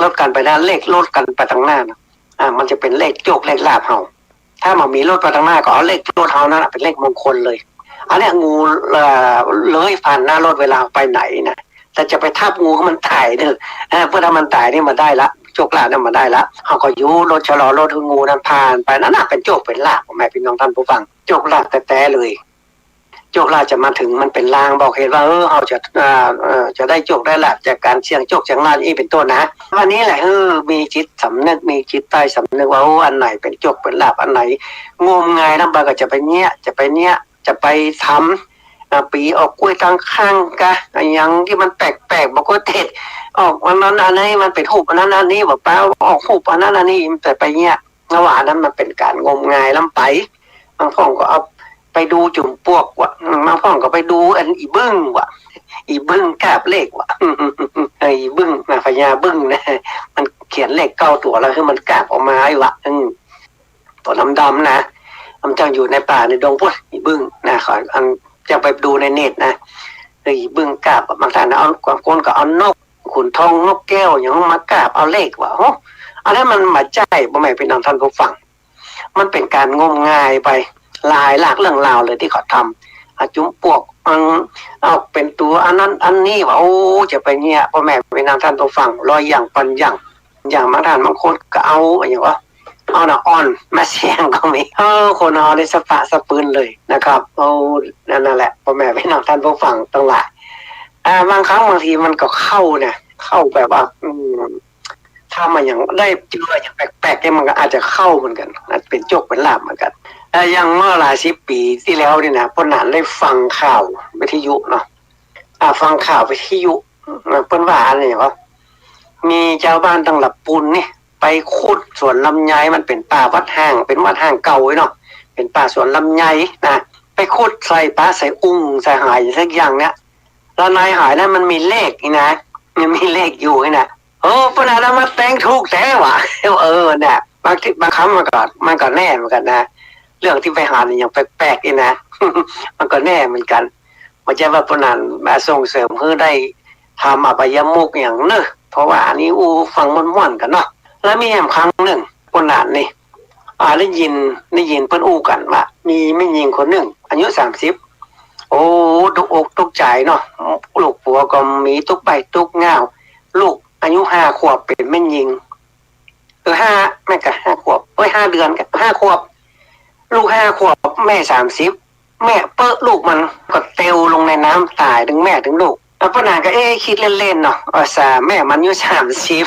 รถก๋านไปหน้า เลขรถก๋านไปตางหน้านั้น อ่า มันจะเป๋นเลขโจคเลขลาภเฮา ถ้าบ่มีรถไปตางหน้าก็เอาเลขรถเฮานั้นน่ะเป๋นเลขมงคลเลย อันเนี้ยงู เอ่อ เลื้อยผ่านหน้ารถเวลาไปไหนนะ แต่จะไปทับงูหื้อมันต๋ายเน่อ เออ เพราะถ้ามันต๋ายนี่บ่ได้ละ โจคลาภนี่บ่ได้ละ เฮาก็หยุดรถ ชะลอรถหื้องูนั้นผ่านไป นั่นน่ะเป๋นโจคเป๋นลาภ พ่อแม่พี่น้องท่านผู้ฟัง โจคลาภแต๊ๆ เลย โจคลาภจะมาเถิงมันเป๋นลางบอกเหตุว่า เออ เฮาจะ อ่า เอ่อ จะได้โจคได้ลาภจากก๋านเสี่ยงโจคเสี่ยงลาภอี้เป๋นต้นนะ อันนี้แหละ เออ มีจิตสำนึก มีจิตใต้สำนึกว่า โอ้ อันไหนเป๋นโจคเป๋นลาภ อันไหนงมงายนำไปก็จะไปเยียะ จะไปเยียะ จะไปทำ อ่า ปีออกก๊วยตางข้างกะ อะหยังตี้มันแปลกๆ บ่ก๊วยเทศ ออกอันนั้นอันนี้ มันเป๋นฮูปอันนั้นอันนี้ บ่ปะ ออกฮูปอันนั้นอันนี้ มันจะไปเยียะ เพราะว่าอันนั้นมันเป๋นก๋านงมงายล้ำไป บางพ่องก็เอาไปดูจุมปลวกวะ อืม บางพ่องก็ไปดูอันอี่บึ้งวะ อี่บึ้งกาบเลขวะ เออ อี่บึ้งนะ พญาบึ้งนะ มันเขียนเลขเก้าตั๋วแล้วหื้อมันกาบออกมาไอ้วะ อืม ตั๋วดำๆ นะ มันจะอยู่ในป่าในดงพุ้น อี่บึ้งนะ ขอ อัน จะไปดูในเน็ตนะ เออ อี่บึ้งกาบ บางท่านเอา บางคนก็เอานกขุนทองนกแก้วหยังมากาบเอาเลขวะ โห อันนั้นมันบ่ใจ้ พ่อแม่พี่น้องท่านผู้ฟัง มันเป๋นก๋านงมงายไป หลายหลากเรื่องราวเลยตี้เขาทำ อ่ะ จุมปลวก อัน เอาเป๋นตั๋วอันนั้นอันนี้วะ โอ้ จะไปเยียะ พ่อแม่พี่น้องท่านผู้ฟัง ร้อยอย่างปันอย่าง อย่างบางท่านบางคนก็เอา อะหยังวะ เอาน้ำอ้อยมาเสี่ยงก็มี เออ คนเอาได้สะปะสะปืนเลยนะครับ โอ้ นั่น นั่นแหละ พ่อแม่พี่น้องท่านผู้ฟังตังหลาย อ่า บางครั้งบางทีมันก็เข้านะ เข้าแบบว่า อืม ถ้ามันยังได้เจออย่างแปลกๆ เนี่ย มันก็อาจจะเข้าเหมือนกั๋น อาจจะเป๋นโจคเป๋นลาภเหมือนกั๋น เอ่อ อย่างเมื่อหลายสิบปี๋ตี้แล้วนี่นะ ป้อหนานได้ฟังข่าววิทยุเนาะ อ่า ฟังข่าววิทยุ อ่า เปิ้นว่าอันนี้ก็ มีจาวบ้านตังหลับปูนนี่ ไปขุดสวนลำไย มันเป๋นป่าวัดฮ้าง เป๋นวัดฮ้างเก่าไว้เนาะ เป๋นป่าสวนลำไยนะ ไปขุดใส่ปลาใส่อึ่งใส่หอยสักอย่างเนี่ย แล้วในหอยนั้นมันมีเลขนี่นะ มันมีเลขอยู่นี่นะ โอ้ ป้อหนานเอามาแต่งถูกแต๊วะ เออ เนี่ย บางที บางครั้งมันก็ มันก็แน่เหมือนกั๋นนะ เรื่องตี้ไปหันนี่ยังแปลกๆ นี่นะ มันก็แน่เหมือนกั๋น บ่ใจ้ว่าป้อหนานมาส่งเสริมหื้อได้ทำอบายมุขหยังเน่อ เพราะว่าอันนี้อู้ฟังม่วนๆ กั๋นเนาะ แล้วมีแหมครั้งนึ่ง ป้อหนานนี่ อ่า ได้ยิน ได้ยินเปิ้นอู้กั๋นว่า มีแม่ญิงคนนึ่ง อายุสามสิบ โอ้ ตกอกตกใจ๋เนาะ ลูกปั๋วก็มีตุ๊กใบ้ตุ๊กง่าว ลูกอายุห้าขวบเป๋นแม่ญิง เออ ห้า แม่ก็ห้าขวบ เอ้ย ห้าเดือนก็ห้าขวบ ลูกห้าขวบ แม่สามสิบ แม่เป๊ะลูกมันก็เตียวลงในน้ำต๋ายตึงแม่ตึงลูก แล้วป้อหนานก็ เอ๊ะ กึ๊ดเล่นๆ เนาะ เออ สา แม่มันอายุสามสิบ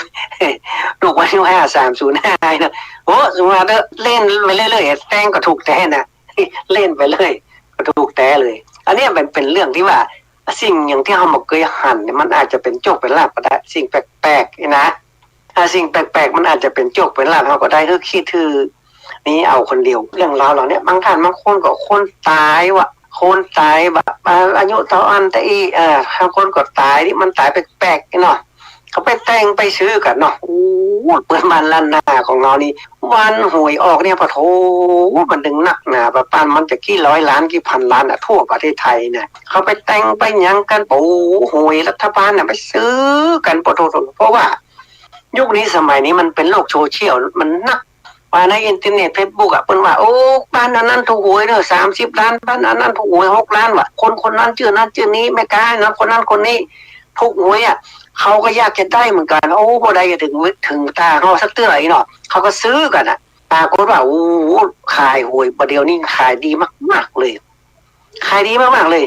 ลูกมันอายุห้า สามศูนย์ห้า เนาะ โอ้ สมมุติว่าเล่นไปเรื่อยๆ แต่งก็ถูกแต๊นะ เล่นไปเรื่อยก็ถูกแต๊เลย อันเนี้ยมันเป๋นเรื่องตี้ว่า สิ่งอย่างตี้เฮาบ่เกยหันเนี่ย มันอาจจะเป๋นโจคเป๋นลาภก็ได้ สิ่งแปลกๆ นี่นะ อ่า สิ่งแปลกๆ มันอาจจะเป๋นโจคเป๋นลาภเฮาก็ได้ หื้อคิดหื้อนี่เอาคนเดียว เรื่องราวเหล่าเนี้ย บางท่านบางคนก็คนต๋ายวะ คนต๋ายแบบ อ่า อายุเต้าอั้นเต้าอี้ อ่า บางคนก็ต๋ายตี้มันต๋ายแปลกๆ นี่เนาะ เขาไปแต่งไปซื้อกั๋นเนาะ โอ้ เปิ้นบ้านล้านนาของเฮานี่ วันหวยออกเนี่ย ปะโถ มันตึงนักหนา ปะปานมันจะกี่ร้อยล้านกี่พันล้านน่ะ ทั่วประเทศไทยน่ะ เขาไปแต่งไปหยังกั๋น โอ้ หวยรัฐบาลน่ะ ไปซื้อกั๋น ปะโถ เพราะว่า ยุคนี้สมัยนี้มันเป๋นโลกโซเชียล มันนัก ว่าในอินเทอร์เน็ต เฟซบุ๊กอะ เปิ้นว่า โอ้ บ้านอันนั้นถูกหวยเน่อ สามสิบล้าน บ้านอันนั้นถูกหวย หกล้าน ว่ะ คนคนนั้นจื้อนั้นจื้อนี้ แม่ก๊าเนาะ คนนั้นคนนี้ถูกหวยอะ เขาก็อยากจะได้เหมือนกั๋น โอ้ บ่ได้จะเถิง เถิงต๋าเฮาสักเตื้ออี้เนาะ เขาก็ซื้อกั๋นอะ ปรากฏว่า โอ้ ขายหวยบ่าเดี่ยวนี้ขายดีมากๆ เลย ขายดีมากๆ เลย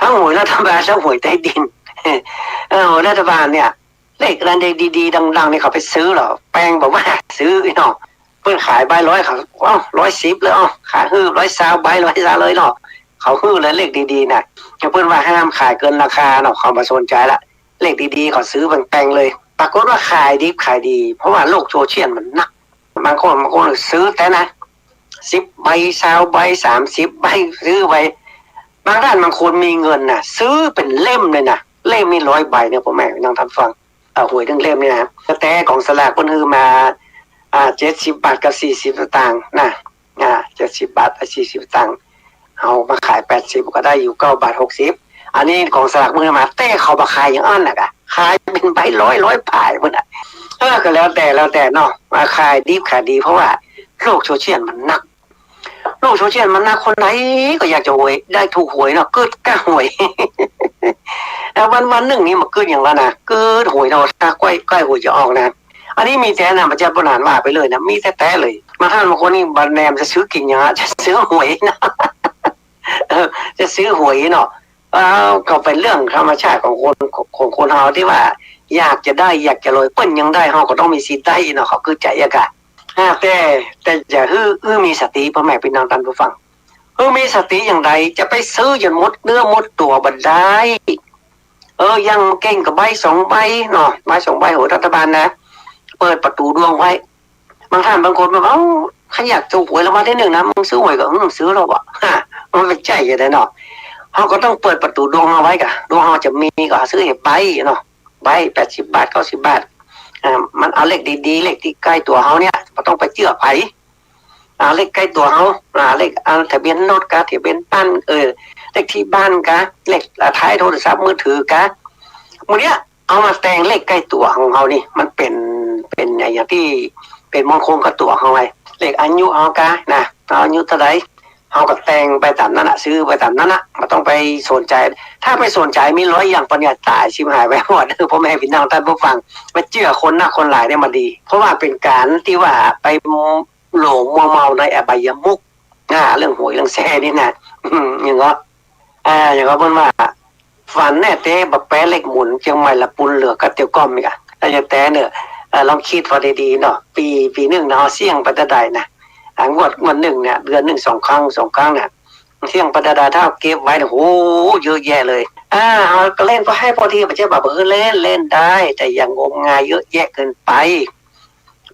ทั้งหวยรัฐบาล ทั้งหวยใต้ดิน เออ หวยรัฐบาลเนี่ย เลขอันใดดีๆ ดังๆ นี่เขาไปซื้อเหรอ แปลงบอกว่าซื้อเนาะ เปิ้นขายใบร้อย เขา เอ้า ร้อยสิบเลย เอ้า ขายหื้อร้อยซาวใบ ร้อยซาวเลยเนาะ เขาหื้อเลยเลขดีๆ น่ะ เปิ้นว่าห้ามขายเกินราคาเนาะ เขาบ่สนใจ๋ละ เลขดีๆ เขาซื้อแปลงๆ เลย ปรากฏว่าขายดิบขายดี เพราะว่าโลกโซเชียลมันนัก บางคน บางคนซื้อแต๊นะ สิบใบ ซาวใบ สามสิบใบ ซื้อไว้ บางท่านบางคนมีเงินน่ะ ซื้อเป๋นเล่มเลยน่ะ เล่มนี่ร้อยใบเนี่ย พ่อแม่พี่น้องท่านฟัง เอ่อ หวยตึงเล่มนี่นะ แต่กองสลากเปิ้นหื้อมา อ่า เจ็ดสิบบาทกับสี่สิบสตางค์นะ อ่า เจ็ดสิบบาทกับสี่สิบสตางค์ เอามาขายแปดสิบก็ได้อยู่เก้าบาทหกสิบ อันนี้ก๋องสลากเปิ้นมา แต่เขาบ่ขายอย่างอั้นน่ะกะ ขายเป๋นใบร้อย ร้อยป๋ายพุ้นน่ะ เออ ก็แล้วแต่ แล้วแต่เนาะ มาขายดิบขายดี เพราะว่าโลกโซเชียลมันนัก โลกโซเชียลมันนัก คนใดก็อยากจะหวย ได้ถูกหวยเนาะ กึ๊ดก้าหวย แต่วันๆ นึ่งนี่บ่กึ๊ดอย่างละนะ กึ๊ดหวยเนาะ ถ้าใก้ ใก้หวยจะออกนะ อันนี้มีแต๊นะ บ่ใจ้ป้อหนานว่าไปเลยนะ มีแต๊ๆ เลย บางต้านบางคนนี่บ่แหนมจะซื้อกิ๋นหยังอะ จะซื้อหวยนะ เออ จะซื้อหวยเนาะ เอ้า ก็เป๋นเรื่องธรรมชาติของคน ของคนเฮาตี้ว่าอยากจะได้ อยากจะรวย เปิ้นยังได้ เฮาก็ต้องมีสิทธิ์ได้เนาะ เขาคือใจ๋อะกะ อ่า แต่ แต่จะหื้อ หื้อมีสติ ป้อแม่ปี้น้องต้านผู้ฟัง หื้อมีสติอย่างใด จะไปซื้อจ๋นหมดเนื้อหมดตั๋วบ่ได้ เออ อย่างเก่งก็ใบสองใบเนาะ ใบสองใบหวยรัฐบาลนะ เปิดประตู๋ดวงไว้ บางต้านบางคนบอก เอ้า ใผอยากถูกหวยรางวัลตี้นึ่งนะ มึงซื้อหวยก็ อืม ซื้อแล้ววะ ฮะ มันบ่ใจ้จะใดเนาะ เฮาก็ต้องเปิดประตู๋ดวงเอาไว้กะ ดวงเฮาจะมีก็ซื้อหื้อใบเนาะ ใบแปดสิบบาท เก้าสิบบาท อ่า มันเอาเลขดีๆ เลขตี้ใก้ตั๋วเฮาเนี่ย บ่ต้องไปเจื้อใผ เอาเลขใก้ตั๋วเฮา อ่า เลข อ่า ทะเบียนรถกา ทะเบียนบ้าน เออ เลขตี้บ้านกา เลข อ่า ท้ายโทรศัพท์มือถือกา หมู่เนี้ย เอามาแต่งเลขใก้ตั๋วของเฮานี่ มันเป๋น เป๋นอะหยังตี้เป๋นมงคลกับตั๋วเฮาไง เลขอายุเฮากานะ เฮาอายุเต้าใด เฮาก็แต่งไปต๋ามนั้นน่ะ ซื้อไปต๋ามนั้นน่ะ บ่ต้องไปสนใจ๋ ถ้าไปสนใจ๋มีร้อยอย่างปั๋ญญาต๋าย ฉิบหายวอดวอด เออ ป้อแม่ปี้น้องต้านผู้ฟัง ไปเจื้อคนนักคนหลายเนี่ยมันดี เพราะว่าเป๋นก๋านตี้ว่าไปหลงมัวเมาในอบายมุข อ่า เรื่องหวยเรื่องแชร์นี่นะ อืม อย่างก็ อ่า อย่างก็เปิ้นว่า ฝันแน่เต๊ บ่แป๊เลขหมุน เจียงใหม่ละปูนเหลือกับเตียวก้อมอีกอะ แล้วจะแต๊เน่อ เอ่อ ลองกึ๊ดผ่อดีๆ เนาะ ปี๋ ปี๋นึ่งเนาะ เสี่ยงไปเต้าใดนะ อ่า งวด งวดนึ่งเนี่ย เดือนนึ่งสองครั้ง สองครั้งเนี่ย เสี่ยงไปเต้าใด ถ้าเก็บไว้เนี่ย โห เยอะแยะเลย อ่า เฮาก็เล่นผ่อหื้อผ่อดี บ่ใจ้บ่าบ่หื้อเล่น เล่นได้ แต่อย่างมงายเยอะแยะเกินไป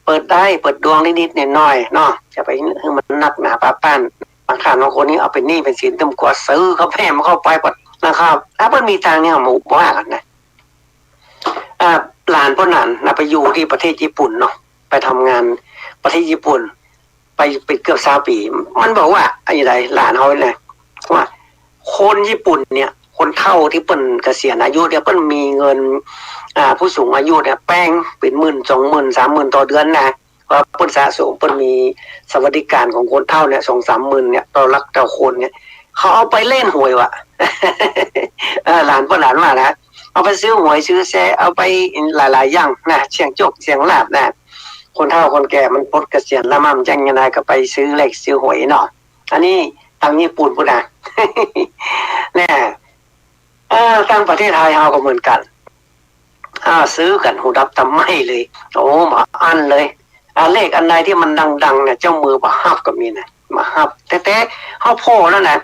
เปิดได้ เปิดดวงนิดๆ หน่อยๆ เนาะ จะไปหื้อมันนักหนาปาป้าน บางต้านบางคนนี่เอาเป๋นหนี้เป๋นสิน ตึงกั๋วซื้อเข้าแพร่มเข้าไปหมดนะครับ ถ้าเปิ้นมีตังค์เนี่ย บ่ว่ากั๋นนะ อ่า หลานป้อหนานนะ ไปอยู่ตี้ประเทศญี่ปุ่นเนาะ ไปทำงานประเทศญี่ปุ่น ไปเป๋นเกือบซาวปี๋ มันบอกว่า อะหยังใด หลานเฮาเนี่ย ว่าคนญี่ปุ่นเนี่ย คนเฒ่าตี้เปิ้นเกษียณอายุเนี่ย เปิ้นมีเงิน อ่า ผู้สูงอายุเนี่ย แปงเป๋นหมื่น สองหมื่น สามหมื่น ต่อเดือนนะ เพราะเปิ้นสะสม เปิ้นมีสวัสดิการของคนเฒ่าเนี่ย สองสามหมื่นเนี่ย ต่อลัก ต่อคนเนี่ย เขาเอาไปเล่นหวยวะ เออ หลานป้อหนานว่านะ เอาไปซื้อหวยซื้อแชร์ เอาไปหลายๆ อย่างนะ เสี่ยงโชคเสี่ยงลาภนะ คนเฒ่าคนแก่มันปลดเกษียณแล้ว มันจะยังไงก็ไปซื้อเลขซื้อหวยเนาะ อันนี้ตางญี่ปุ่นพุ้นนะ แน่ เออ ตางประเทศไทยเฮาก็เหมือนกั๋น อ่า ซื้อกั๋นหูดับต๋าไหม้เลย โอ้ บ่อั้นเลย อ่า เลขอันใดตี้มันดังๆ เนี่ย เจ้ามือบ่ฮับก็มีนะ บ่ฮับ แต่ แต่เฮาผ่อแล้วนะ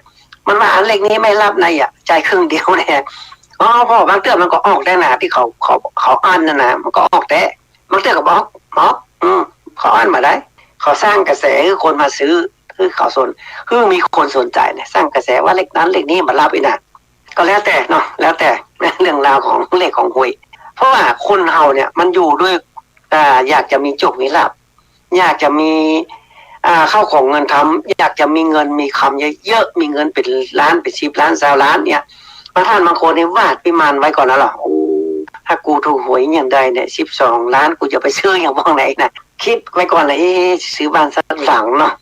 มันว่า "อันเลขนี้ไม่รับ" นะ อะ จ่ายครึ่งเดียวเนี่ย อ๋อ ผ่อบางเตื้อมันก็ออกแต๊นะ ตี้เขา เขา เขาอั้นนั่นนะ มันก็ออกแต๊ บางเตื้อก็บ่ออก บ่ออก อืม เขาอั้นบ่าใด เขาสร้างกระแสหื้อคนมาซื้อ หื้อเขาสน หื้อมีคนสนใจ๋เนี่ย สร้างกระแสว่าเลขนั้นเลขนี้บ่รับอีกนะ ก็แล้วแต่เนาะ แล้วแต่เรื่องราวของเลขของหวย เพราะว่าคนเฮาเนี่ยมันอยู่ด้วย อ่า อยากจะมีโชคมีลาภ อยากจะมี อ่า ข้าวของเงินคำ อยากจะมีเงินมีคำเยอะๆ มีเงินเป๋นล้าน เป๋นสิบล้าน ซาวล้านเนี่ย บางต้านบางคนนี่วาดวิมานไว้ก่อนแล้วล่ะ โอ้ ถ้ากูถูกหวยอย่างใดเนี่ย สิบสองล้าน กูจะไปซื้ออย่างบ่องไหนนะ กึ๊ดไว้ก่อนเลย เอ๊ะ ซื้อบ้านสักหลังเนาะ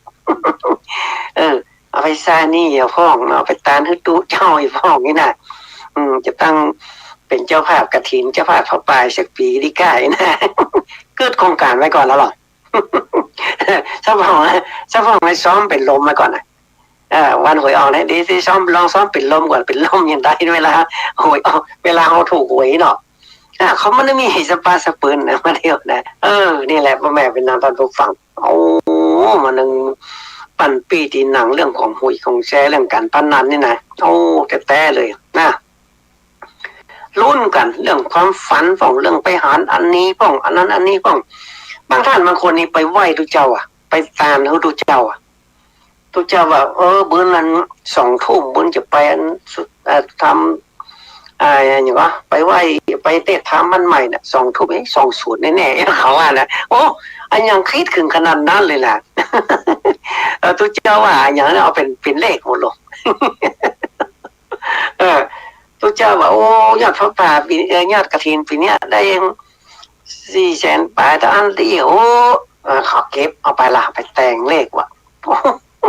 เออ เอาไปใจ๊หนี้เหียพ่องเนาะ เอาไปตานหื้อตุ๊เจ้าเหียพ่องนี่นะ อืม จะตั้งเป๋นเจ้าภาพกฐิน เจ้าภาพผ้าป่ายสักปี๋ดีก้านะ กึ๊ดโครงก๋านไว้ก่อนแล้วล่ะ สะพ่อง สะพ่องให้ซ้อมเป๋นลมไว้ก่อนนะ เออ วันหวยออกนะ เดี๋ยวจะซ้อม ลองซ้อมเป๋นลมก่อน เป๋นลมอย่างใดเวลาหวยออก เวลาเฮาถูกหวยเนาะ อ่า เขาบ่ได้มีหื้อสะปาสะปืนนะ มาเดียวนะ เออ นี่แหละ ป้อแม่ปี้น้องต้านผู้ฟัง โอ้ มานึ่งปันปี้ตี้หนังเรื่องของหวยของแชร์ เรื่องก๋านพนันนี่นะ โอ้ แต๊ๆ เลยนะ ลุ้นกั๋นเรื่องความฝันพ่อง เรื่องไปหันอันนี้พ่อง อันนั้นอันนี้พ่อง บางต้านบางคนนี่ไปไหว้ตุ๊เจ้าอะ ไปตานหื้อตุ๊เจ้าอะ ตุ๊เจ้าว่า เออ มื้อนั้นสองทุ่ม มึงจะไปอันสุด เอ่อ ทำ อ่า หยังวะ ไปไหว้ ไปเตะทำบ้านใหม่น่ะ สองทุ่ม เอ๊ะ สองศูนย์ แน่ๆ เขาว่านะ โอ้ อะหยังกึ๊ดเถิงขนาดนั้นเลยนะ เออ ตุ๊เจ้าว่าอะหยังเอาเป๋น เป๋นเลขหมดเลย เออ ตุ๊ เจ้าว่า โอ้ ยอดผ้าป่าปี เอ่อ ยอดกฐินปีเนี้ยได้สี่แสนป๋าย เต้าอั้นตี้ โอ้ เอ่อ เขาเก็บเอาไปละ ไปแต่งเลขว่ะ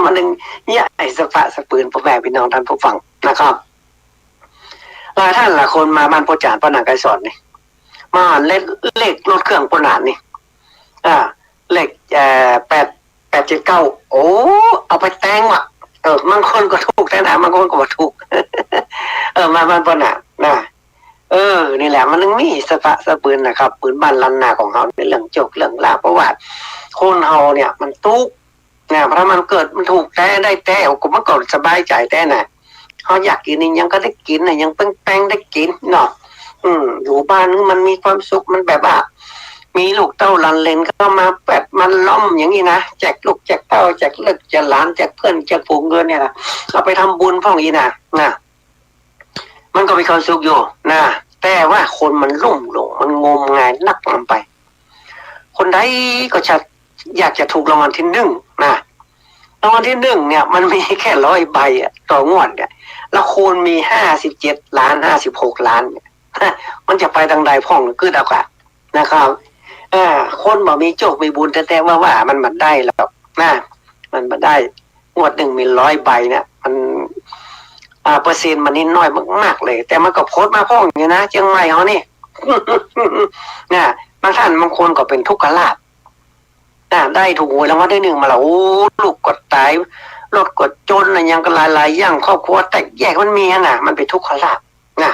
มันนึ่งใหญ่สะพะสะปืน ป้อแม่ปี้น้องต้านผู้ฟังนะครับ หลายต้านหลายคนมาบ้านป้อจ๋ารย์ ป้อหนานไกรสอนนี่ มาเลข เลขรถเครื่องป้อหนานนี่ อ่า เลข เอ่อ แปด แปดเจ็ดเก้า โอ้ เอาไปแต่งว่ะ เออ บางคนก็ถูกแต๊นะ บางคนก็บ่ถูก เออ มาบ้านป้อหนานนะ เออ นี่แหละ มันนึ่งมีสะพะสะปืนนะครับ ปืนบ้านล้านนาของเฮาในเรื่องโจคเรื่องลาภ เพราะว่าคนเฮาเนี่ยมันตุ๊กข์นะ ถ้ามันเกิดมันถูกแต๊ได้แต๊ โอ้ มันก็สบายใจ๋แต๊นะ เฮาอยากกิ๋นอะหยังก็ได้กิ๋นอะหยังแปงๆ ได้กิ๋นเนาะ อืม อยู่บ้านมันมีความสุข มันแบบว่า มีลูกเต้าหลานเหลนเข้ามาแปดมาล้อมอย่างนี้นะ แจกลูกแจกเต้า แจกเลิกแจกหลาน แจกเปื้อนแจกฝูงเงินเนี่ยนะ เอาไปทำบุญพ่องอี้นะ นะ มันก็มีความสุขอยู่นะ แต่ว่าคนมันลุ่มหลง มันงมงายนักนำไป คนใดก็จะอยากจะถูกรางวัลที่หนึ่งนะ รางวัลที่หนึ่งเนี่ย มันมีแค่ร้อยใบอะ ต่องวดเนี่ย แล้วคนมีห้าสิบเจ็ดล้าน ห้าสิบหกล้านเนี่ย มันจะไปตางใดพ่อง กึ๊ดเอาก่านะครับ เออ คนบ่มีโจคมีบุญแต๊ๆ ว่าๆ มันบ่ได้หรอกนะ มันบ่ได้ งวดนึ่งมีร้อยใบเนี่ย มัน อ่า เปอร์เซ็นต์มันนี่น้อยมากๆ เลย แต่มันก็โผล่มาพ่องอยู่นะ เจียงใหม่เฮานี่ นะ บางต้านบางคนก็เป๋นทุกขลาภ นะ ได้ถูกหวยรางวัลที่หนึ่งมาแล้ว โอ้ ลูกก็ต๋าย รถก็จน อะหยังก็หลายๆ อย่าง ครอบครัวแตกแยก มันมีอะนะ มันเป๋นทุกขลาภนะ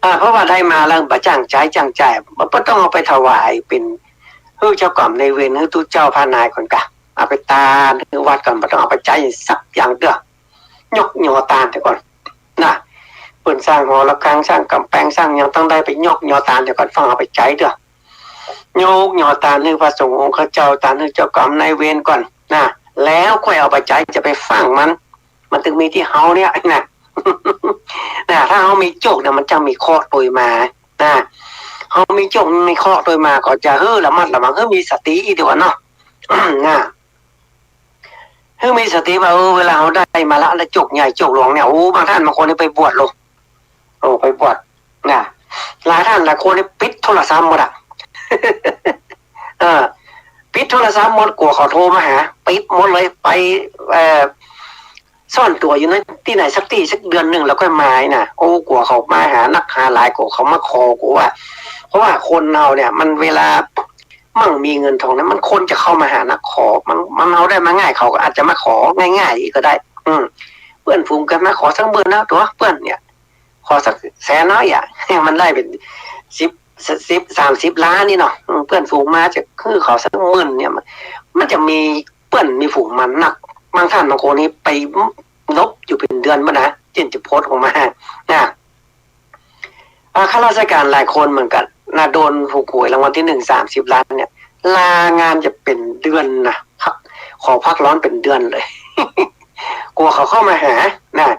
อ่า เพราะว่าได้มาแล้วบ่จ้างใจ๊ จ้างจ่าย บ่ บ่ต้องเอาไปถวายเป๋น หื้อเจ้ากรรมนายเวร หื้อตุ๊เจ้าพระนายก่อนกา เอาไปตานหื้อวัดก่อน บ่ต้องเอาไปใจ๊สักอย่างเตื้อ ยกยอตานเสียก่อนนะ เปิ้นสร้างหอระฆัง สร้างก๋ำแปง สร้างหยัง ต้องได้ไปยกยอตานเสียก่อน ฟังเอาไปใจ๊เตื้อ ยกยอตานหื้อพระสงฆ์องค์ข้าเจ้า ตานหื้อเจ้ากรรมนายเวรก่อนนะ แล้วค่อยเอาไปใจ๊ จะไปฟั่งมัน มันตึงมีตี้เฮาเนี่ยนะ นะ ถ้าเฮามีโจคเนี่ย มันจะมีเคราะห์ตวยมานะ เฮามีโจคมีเคราะห์ตวยมา ก็จะหื้อระมัดระวัง หื้อมีสติอีกดีกว่าเนาะ นะ หื้อมีสติว่า เออ เวลาเฮาได้มาละ แล้วโจคใหญ่โจคหลวงเนี่ย โอ้ บางต้านบางคนนี่ไปบวชเลย โอ้ ไปบวชนะ หลายต้านหลายคนนี่ปิดโทรศัพท์หมดอะ เออ ปิดโทรศัพท์หมด กั๋วเขาโทรมาหา ปิดหมดเลย ไป เอ่อ ซ่อนตั๋วอยู่ในตี้ไหนสักตี้สักเดือนนึ่งแล้วค่อยมานะ โอ้ กั๋วเขามาหานักหาหลาย กั๋วเขามาขอ กั๋วว่า เพราะว่าคนเฮาเนี่ย มันเวลามั่งมีเงินทองเนี่ย มันคนจะเข้ามาหานักขอ มัน มันเอาได้มาง่าย เขาก็อาจจะมาของ่ายๆ อีกก็ได้ อืม เปื้อนฝูงก็มาขอสักมื้อนะ ตั๋วเปื้อนเนี่ย ขอสักแสนน้อยอะ มันได้เป๋นสิบ สิบ สามสิบล้านนี่เนาะ อืม เปื้อนฝูงมาจะหื้อเขาสักหมื่นเนี่ย มัน มันจะมีเปื้อนมีฝูงมานัก บางต้านบางคนนี่ไปหลบอยู่เป๋นเดือนบ่นะ จึงจะโผล่ออกมานะ อ่า ข้าราชการหลายคนเหมือนกั๋นนะ โดนถูกหวยรางวัลที่หนึ่ง สามสิบล้านเนี่ย ลางานจะเป๋นเดือนนะ ขอพักร้อนเป๋นเดือนเลย กั๋วเขาเข้ามาหานะ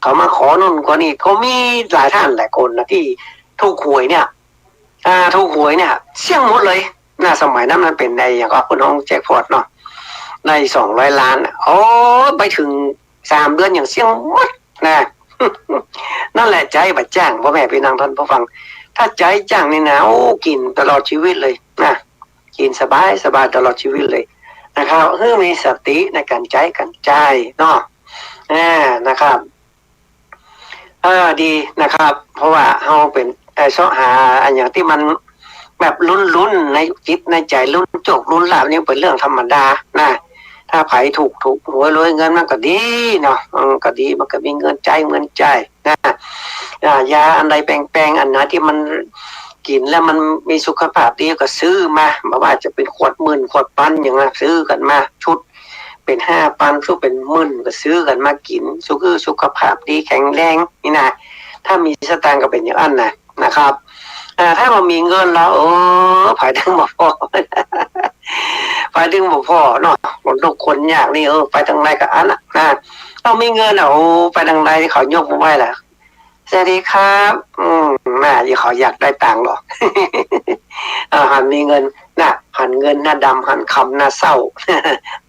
เขามาขอนู่นขอนี่ ก็มีหลายต้านหลายคนนะ ตี้ถูกหวยเนี่ย อ่า ถูกหวยเนี่ย เสี้ยงหมดเลยนะ สมัยนั้นมันเป๋นไอ้หยังก็ เปิ้นฮ้องแจ็คพอตเนาะ ได้สองร้อยล้านอะ โอ้ ไปเถิงสามเดือนยังเสี้ยงหมดนะ นั่นแหละ ใจ๊บ่จ้าง ป้อแม่ปี้น้องต้านผู้ฟัง ถ้าใจ๊จ้างนี่นะ โอ้ กิ๋นตลอดจีวิตเลยนะ กิ๋นสบายสบายตลอดจีวิตเลยนะครับ หื้อมีสติในก๋านใจ๊ก๋านจ่ายเนาะ อ่า นะครับ เออ ดีนะครับ เพราะว่าเฮาเป๋น เอ่อ เซาะหาอะหยังตี้มันแบบลุ้นๆ ในจิตในใจ๋ ลุ้นโจคลุ้นลาภนี่เป๋นเรื่องธรรมดานะ ถ้าใผถูก ถูกหวยรวยเงินมันก็ดีเนาะ อืม ก็ดี มันก็มีเงินใจ๊เงินจ่ายนะ อ่า ยาอันใดแปงๆ อันไหนตี้มันกิ๋นแล้วมันมีสุขภาพดีก็ซื้อมา บ่ว่าจะเป๋นขวดหมื่นขวดปันหยังนะ ซื้อกั๋นมาชุด เป๋นห้าปัน ชุดเป๋นหมื่น ก็ซื้อกั๋นมากิ๋น สุข สุขภาพดีแข็งแรงนี่นะ ถ้ามีสตางค์ก็เป๋นอย่างอั้นนะ นะครับ อ่า ถ้าบ่มีเงินแล้ว เออ ผายเถิงบ่พอ ผายเถิงบ่พอเนาะ คนทุกข์คนยากนี่ เออ ไปตางใดก็อั้นน่ะนะ เฮามีเงินน่ะ โอ้ ไปตางใดเขายกมือไหว้ล่ะ สวัสดีครับ อืม น่ะ เขาอยากได้ตังค์เหรอ อ่า หันมีเงิน น่ะ หันเงินหน้าดำ หันคำหน้าเศร้า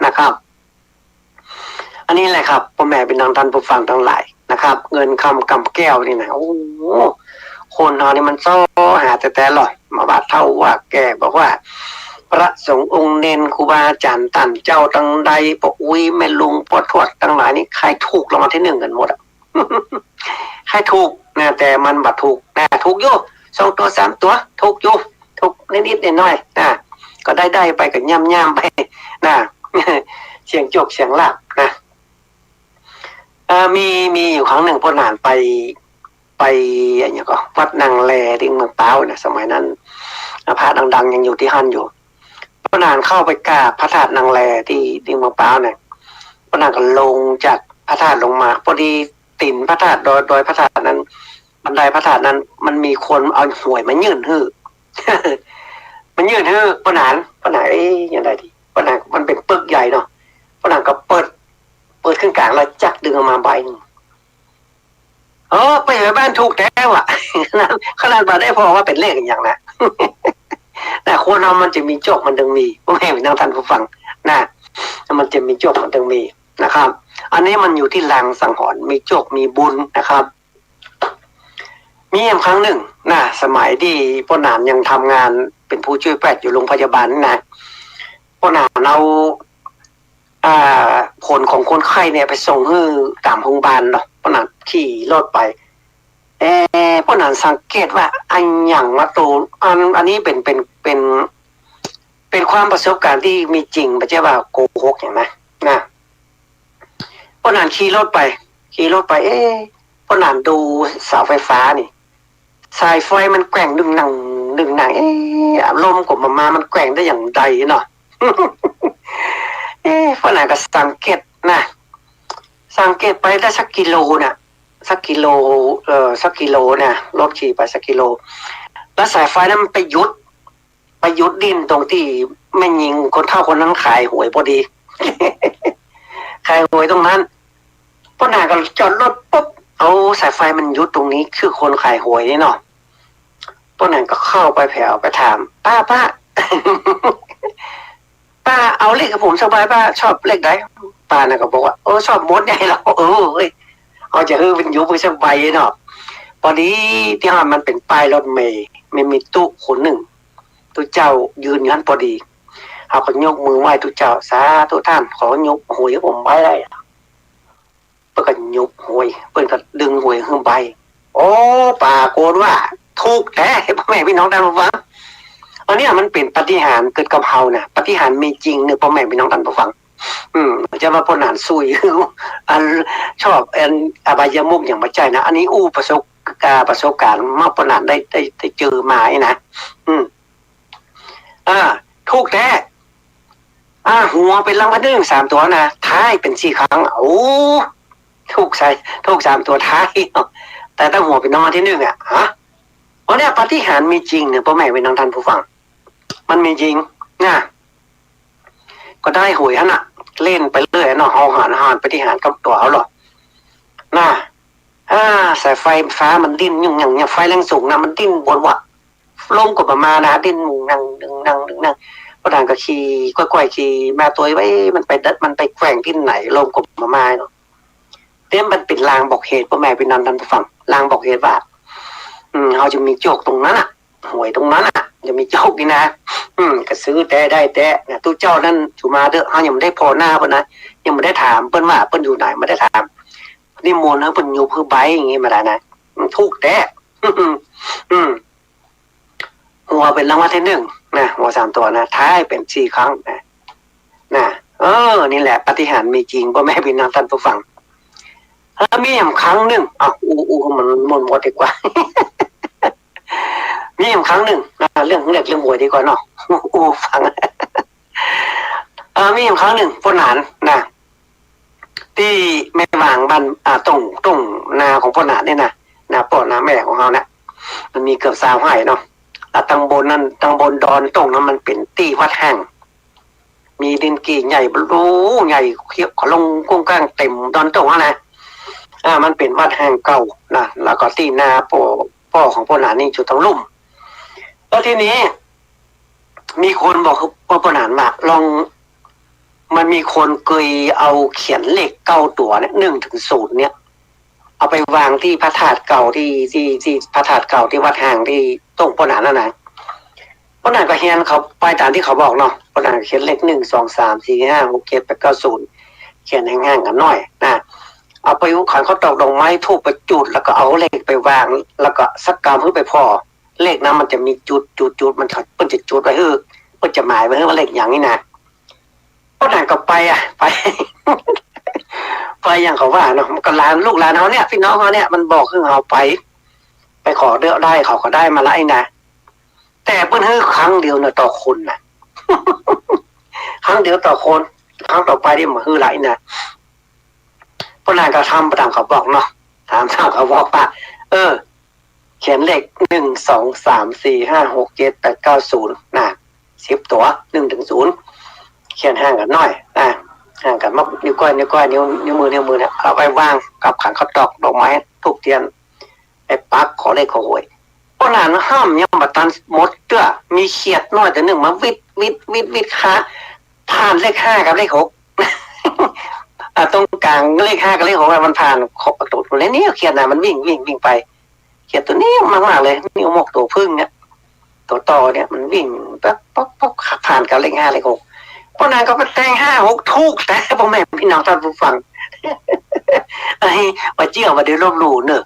นะครับ อันนี้แหละครับ ป้อแม่ปี้น้องต้านผู้ฟังตังหลาย นะครับ เงินคำกำแก้วนี่นะ โอ้โห คนเฮานี่มันเซาะหาแต๊ๆ ลอ มาว่าเฒ่าว่าแก่ บอกว่า พระสงฆ์องค์เณร ครูบาอาจ๋ารย์ต้านเจ้าตังใด ป้ออุ๊ย แม่ลุง ป้อทวดตังหลายนี่ ใค่ถูกรางวัลตี้นึ่งกั๋นหมดอะ ใค่ถูกนะ แต่มันบ่ถูกนะ ถูกอยู่ สองตั๋ว สามตั๋ว ถูกอยู่ ถูกนิดๆ หน้อยๆ นะ ก็ได้ๆ ไป ก็ย่ำๆ ไปนะ เสี่ยงโจคเสี่ยงลาภนะ เอ่อ มี มีอยู่ครั้งนึ่ง ป้อหนานไป ไป อะหยังก่อ วัดนางแล ตี้เมืองป๊าวนะ สมัยนั้น อ่า พระดังๆ ยังอยู่ตี้หั้นอยู่ ป้อหนานเข้าไปกราบพระธาตุนางแลตี้ ตี้เมืองป๊าวนะ ป้อหนานก็ลงจากพระธาตุลงมา พอดีตี๋นพระธาตุ ดอย ดอยพระธาตุนั้น บันไดพระธาตุนั้น มันมีคนเอาหวยมายื่นหื้อ มายื่นหื้อป้อหนาน ป้อหนาน เอ๊ะ ยังไงดี ป้อหนาน มันเป๋นปึกใหญ่เนาะ ป้อหนานก็เปิด เปิดขึ้นก๋างแล้วจั๊กดึงออกมาใบนึ่ง เออ ไปหวยบ้านถูกแต๊ว่ะ ขนาดบ่ได้ผ่อว่าเป๋นเลขอะหยังนะ นะ คนเฮามันจะมีโจคมันตึงมี ป้อแม่พี่น้องต้านผู้ฟังนะ มันจะมีโจคมันตึงมีนะครับ อันนี้มันอยู่ตี้ลางสังหรณ์ มีโจคมีบุญนะครับ มีแหมครั้งนึ่งนะ สมัยตี้ป้อหนานยังทำงานเป๋นผู้จ้วยแพทย์อยู่โรงพยาบาลนี่นะ ป้อหนานเอา อ่า ผลของคนไข้เนี่ยไปส่งหื้อต๋ามโฮงบาลเนาะ ป้อหนานขี่รถไป เอ๊ะ ป้อหนานสังเกตว่าอะหยังวะ ตั๋ว อัน อันนี้เป๋น เป๋น เป๋น เป๋นความประสบก๋ารณ์ตี้มีจริง บ่ใจ้ว่าโกหกหยังนะ นะ ป้อหนานขี่รถไป ขี่รถไป เอ๊ะ ป้อหนานดูเสาไฟฟ้านี่ สายไฟมันแกว่งดึงนัง ดึงนัง เอ๊ะ ลมก็บ่มา มันแกว่งได้อย่างใดเนาะ เอ๊ะ ป้อหนานก็สังเกตนะ สังเกตไปได้สักกิโลน่ะ สักกิโล เอ่อ สักกิโลน่ะ รถขี่ไปสักกิโล แล้วสายไฟนั้นมันไปหยุด ไปหยุดดิ้นตรงตี้แม่ญิงคนเฒ่าคนนั้นขายหวยพอดี ขายหวยตรงนั้น ป้อหนานก็จอดรถปุ๊บ เอา สายไฟมันหยุดตรงนี้ คือคนขายหวยนี่เนาะ ป้อหนานก็เข้าไปแผวไปถาม "ป้า ป้า ป้าเอาเลขหื้อผมสักใบ ป้าชอบเลขใด" ป้าน่ะก็บอกว่า "เออ ชอบหมดไงเฮา เออ เฮ้ย เฮาจะหื้อเปิ้นหยุบหื้อสักใบเนาะ" พอดีตี้หั้นมันเป๋นป้ายรถเมล์ มันมีตุ๊คนนึ่ง ตุ๊เจ้ายืนอยู่หั้นพอดี เฮาก็ยกมือไหว้ตุ๊เจ้า "สาธุต้าน ขอหยุบหวยหื้อผมใบได้" เปิ้นก็หยุบหวย เปิ้นก็ดึงหวยหื้อใบ โอ้ ปรากฏว่าถูกแต๊ ป้อแม่พี่น้องต้านผู้ฟัง อันเนี้ยมันเป๋นปาฏิหาริย์เกิดกับเฮานะ ปาฏิหาริย์มีจริงเน่อ ป้อแม่พี่น้องต้านผู้ฟัง อืม จะว่าป้อหนานซุย อันชอบ อันอบายมุขหยังบ่ใจ้นะ อันนี้อู้ประสบ อ่า ประสบก๋ารณ์มา ป้อหนานได้ ได้ ได้เจอมานี่นะ อืม อ่า ถูกแต๊ อ่า หัวเป๋นรางวัลตี้นึ่งสามตั๋วนะ ท้ายเป๋นสี่ครั้ง โอ้ ถูกใส่ ถูกสามตั๋วท้าย แต่ถ้าหัวเป๋นรางวัลตี้นึ่งอะ ฮะ อันเนี้ยปาฏิหาริย์มีจริงเน่อ ป้อแม่พี่น้องต้านผู้ฟัง มันมีจริงนะ ก็ได้หวยหั้นน่ะ เล่นไปเรื่อยเนาะ เฮาหาญ หาญปาฏิหาริย์กับตั๋วเฮาหรอกนะ อ่า สายไฟฟ้ามันดิ้น อย่าง อย่าง อย่างไฟแรงสูงนะ มันดิ้นวนว่ะ ลมก็บ่มานะ ดิ้นดึงนัง ดึงนัง ดึงนัง ป้อหนานก็ขี่ ก้อยๆ ขี่มาตวยไว้ มันไปดัด มันไปแกว่งตี้ไหน ลมก็บ่มาเนาะ เตี้ยมันเป๋นลางบอกเหตุ ป้อแม่พี่น้องต้านผู้ฟัง ลางบอกเหตุว่า อืม เฮาจะมีโจคตรงนั้นน่ะ หวยตรงนั้นน่ะ จะมีโจคนี่นะ อืม ก็ซื้อแต๊ได้แต๊นะ ตุ๊เจ้านั้น สุมาเต๊อะ เฮายังบ่ได้ผ่อหน้าเปิ้นนะ ยังบ่ได้ถามเปิ้นว่าเปิ้นอยู่ไหน บ่ได้ถาม นิมนต์หื้อเปิ้นหยุบหื้อใบอย่างงี้มาได้นะ มันถูกแต๊ อืม หัวเป๋นรางวัลตี้นึ่งนะ หัวสามตั๋วนะ ท้ายเป๋นสี่ครั้งนะ นะ เออ นี่แหละปาฏิหาริย์มีจริง ป้อแม่พี่น้องต้านผู้ฟัง เออ มีแหมครั้งนึ่ง อ้าว อู้ อู้ มันหมด หมดดีกว่า มีแหมครั้งนึ่ง อ่า เรื่องเลขเรื่องหวยดีกว่าเนาะ อู้ฟัง เออ มีแหมครั้งนึ่ง ป้อหนานนะ ตี้แม่หว่างบ้าน อ่า ต้ง ต้งนาของป้อหนานนี่นะ นาป้อนาแม่ของเฮานะ มันมีเกือบซาวไฮ่เนาะ แล้วตังบนนั้น ตังบนดอนต้งนั้นมันเป๋นตี้วัดฮ้าง มีดินกี่ใหญ่ บ่ฮู้ ใหญ่เขียวขะลงกุ้งก้างเต๋มดอนต้งหั้นนะ อ่า มันเป๋นวัดฮ้างเก่านะ แล้วก็ตี้นาป้อ ป้อของป้อหนานนี่อยู่ตังลุ่ม แล้วทีนี้ มีคนบอกป้อหนานว่า ลอง มันมีคนเกยเอาเขียนเลขเก้าตั๋วเนี่ย หนึ่งถึงศูนย์เนี่ย เอาไปวางตี้พระธาตุเก่าตี้ ตี้ ตี้พระธาตุเก่าตี้วัดฮ้างตี้ตรงป้อหนานนั่นนะ ป้อหนานก็เฮียนเขาไปต๋ามตี้เขาบอกเนาะ ป้อหนานก็เขียนเลขหนึ่ง สอง สาม สี่ ห้า หก เจ็ด แปด เก้า ศูนย์ เขียนห่างๆ กั๋นหน้อยนะ เอาไปขันข้าวตอกดอกไม้ธูปไปจุด แล้วก็เอาเลขไปวาง แล้วก็สักกำหื้อไปผ่อ เลขนั้นมันจะมีจุด จุด จุด มัน เปิ้นจะจุดไว้หื้อ เปิ้นจะหมายไว้หื้อว่าเลขหยังนี่นะ ป้อหนานก็ไปอะ ไป ไปอย่างเขาว่าเนาะ มันก็หลาน ลูกหลานเฮาเนี่ย ปี้น้องเฮาเนี่ย มันบอกหื้อเฮาไป ไปขอเลือกได้ เขาก็ได้มาละไอ้นะ แต่เปิ้นหื้อครั้งเดียวนะต่อคนนะ ครั้งเดียวต่อคน ครั้งต่อไปนี่บ่หื้อละไอ้นะ ป้อหนานก็ทำไปต๋ามเขาบอกเนาะ ทำต๋ามเขาบอกว่า เออ เขียนเลขหนึ่ง สอง สาม สี่ ห้า หก เจ็ด แปด เก้า ศูนย์ นะ สิบตั๋ว หนึ่ง ถึง ศูนย์ เขียนห่างกั๋นหน้อยนะ ห่างกั๋นมา นิ้วก้อย นิ้วก้อย นิ้ว นิ้วมือ นิ้วมือเนี่ย เอาไปวางกับขันข้าวตอกดอกไม้ธูปเตียน ไปปักขอเลขขอหวย ป้อหนานห้ามยังบ่ตันหมดเตื้อ มีเขียดน้อยตั๋วนึ่งมาวิด วิด วิด วิดขา ผ่านเลขห้ากับเลขหก อ่ะ ตรงกลางเลขห้ากับเลขหกอะ มันผ่าน ขอ ตั๋ว ตั๋วนี้เขียดนะ มันวิ่ง วิ่ง วิ่งไป เขียดตั๋วนี้มากๆ เลย นิ้วมกตั๋วผึ้งเนี่ย ตั๋วต่อเนี่ย มันวิ่งป๊อกป๊อกป๊อก ผ่านกับเลขห้าเลขหก ป้อหนานก็ไปแตงห้าหก ถูกแต๊ ป้อแม่ปี้น้องต้านผู้ฟัง ไอ้ บ่เจื้อบ่ได้ลบหลู่เน่อ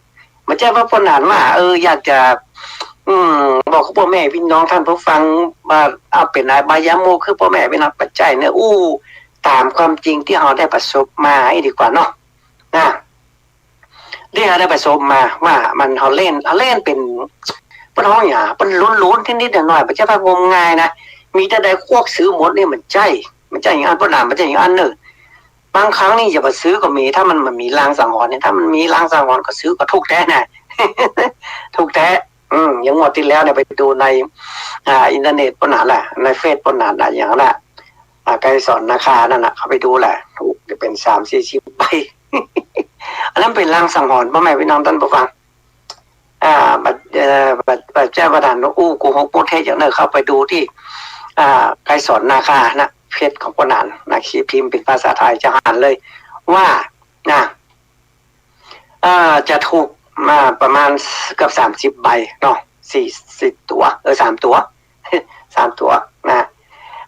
บ่ใจ้ว่าป้อหนานว่า เออ อยากจะ อืม บอกกับป้อแม่ปี้น้องต้านผู้ฟังว่า เอาเป๋นอบายมุขหื้อป้อแม่ปี้น้องปัจจัยเน่อ อู้ ต๋ามความจริงตี้เฮาได้ประสบมาอี้ดีกว่าเนาะ นะ ตี้เฮาได้ประสบมาว่ามัน เฮาเล่น เฮาเล่นเป๋น เปิ้นฮ้องหยัง เปิ้นลุ้นๆ นิดๆ หน่อยๆ บ่ใจ้ว่างมงายนะ มีเต้าใดควักซื้อหมดนี่ บ่ใจ้ บ่ใจ้อย่างอั้น ป้อหนาน บ่ใจ้อย่างอั้นเน่อ บางครั้งนี่อย่าไปซื้อก็มี ถ้ามัน มันมีลางสังหรณ์เนี่ย ถ้ามันมีลางสังหรณ์ก็ซื้อก็ถูกแต๊นะ ถูกแต๊ อืม อย่างงวดตี้แล้วเนี่ยไปดูใน อ่า อินเทอร์เน็ตป้อหนานแหละ ในเฟซป้อหนานน่ะ อย่างนั้นน่ะ อ่า ไกรสอนนาคานั่นน่ะ เข้าไปดูแหละ ถูกจะเป๋นสามสี่สิบใบ อันนั้นเป๋นลางสังหรณ์ ป้อแม่ปี้น้องต้านผู้ฟัง อ่า บ่ เอ่อ บ่ บ่ใจ้ว่าต้านอู้โกหกโป๊เท็จอย่างเน่อ เข้าไปดูตี้ อ่า ไกรสอนนาคานะ เฟซของป้อหนานนะ ขีดพิมพ์เป๋นภาษาไทยจะหันเลยว่า นะ เอ่อ จะถูกมาประมาณเกือบสามสิบใบเนาะ สี่ สี่ตั๋ว เออ สามตั๋ว สามตั๋วนะ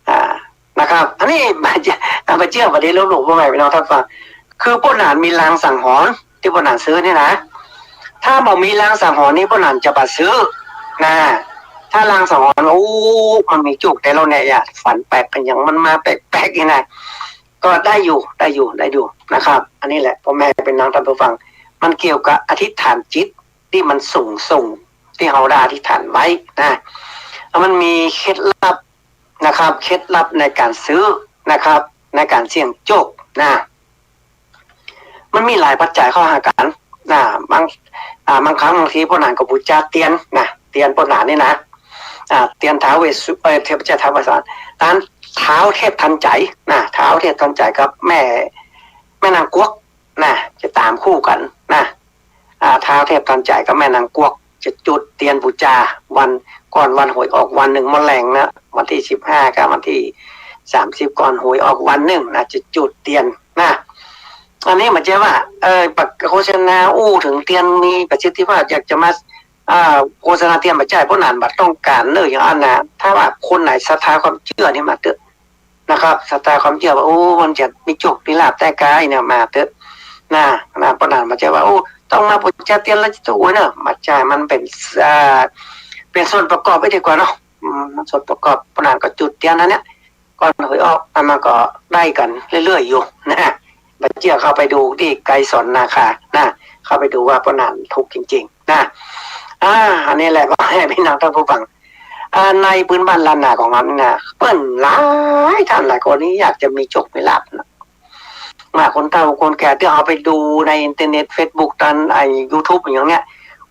อ่า นะครับ อันนี้ บ่เจื้อ บ่เจื้อบ่ได้ลบหลู่ป้อแม่ปี้น้องต้านฟัง คือป้อหนานมีลางสังหรณ์ตี้ป้อหนานซื้อนี่นะ ถ้าบ่มีลางสังหรณ์นี่ป้อหนานจะบ่ซื้อนะ ถ้าลางสังหรณ์ว่า อู้ มันมีจุกแต๊แล้วเนี่ย อย่าฝันแปลก เป๋นหยังมันมาแปลกๆ นี่นะ ก็ได้อยู่ ได้อยู่ ได้อยู่นะครับ อันนี้แหละ ป้อแม่ปี้น้องต้านผู้ฟัง มันเกี่ยวกับอธิษฐานจิตตี้มันสูงส่ง ตี้เฮาได้อธิษฐานไว้นะ มันมีเคล็ดลับนะครับ เคล็ดลับในก๋านซื้อนะครับ ในก๋านเสี่ยงโชคนะ มันมีหลายปัจจัยเข้าหากั๋นนะ บาง อ่า บางครั้งบางทีป้อหนานก็บูชาเตียนนะ เตียนป้อหนานนี่นะ อ่า เตียนท้าวเวสสุ เอ่อ เทพเจ้าท้าวเวสสุวรรณ ต้านท้าวเทพทันใจนะ ท้าวเทพทันใจกับแม่ แม่นางกวักนะ จะต๋ามคู่กั๋นนะ อ่า ท้าวเทพทันใจกับแม่นางกวัก จะจุดเตียนบูชาวัน ก่อนวันหวยออกวันนึ่งเมื่อแลงนะ วันตี้สิบห้ากับวันตี้สามสิบ ก่อนหวยออกวันนึ่งนะ จะจุดเตียนนะ อันนี้บ่ใจ้ว่า เอ่อ โฆษณาอู้เถิงเตียนมีประสิทธิภาพ อยากจะมา อ่า โฆษณาเตียน บ่ใจ้ ป้อหนานบ่ต้องก๋านเน่ออย่างอั้นนะ ถ้าว่าคนไหนศรัทธาความเจื้อนี่มาเต๊อะนะครับ ศรัทธาความเจื้อว่า โอ้ มันจะมีโชคมีลาภแต๊กาเนี่ย มาเต๊อะนะ นะ ป้อหนานบ่ใจ้ว่า โอ้ ต้องมาบูชาเตียนแล้วจะถูกหวยเน่อ บ่ใจ้ มันเป๋น อ่า เป๋นส่วนประกอบไว้ดีกว่าเนาะ อืม ส่วนประกอบ ป้อหนานก็จุดเตียนอันเนี้ย ก่อนหวยออก แล้วมันก็ได้กั๋นเรื่อยๆ อยู่นะ บ่เจื้อเข้าไปดูตี้ไกรสอนนาคานะ เข้าไปดูว่าป้อหนานถูกจริงๆ นะ อ่า อันนี้แหละ ป้อแม่ปี้น้องต้านผู้ฟัง อ่า ในปื้นบ้านล้านนาของเฮานี่นะ เปิ้นหลายต้านหลายคนนี่อยากจะมีโชคมีลาภนะ ว่าคนเฒ่าคนแก่ตี้เฮาไปดูในอินเทอร์เน็ต เฟซบุ๊ก ต๋ามไอ้ยูทูบอย่างเนี้ย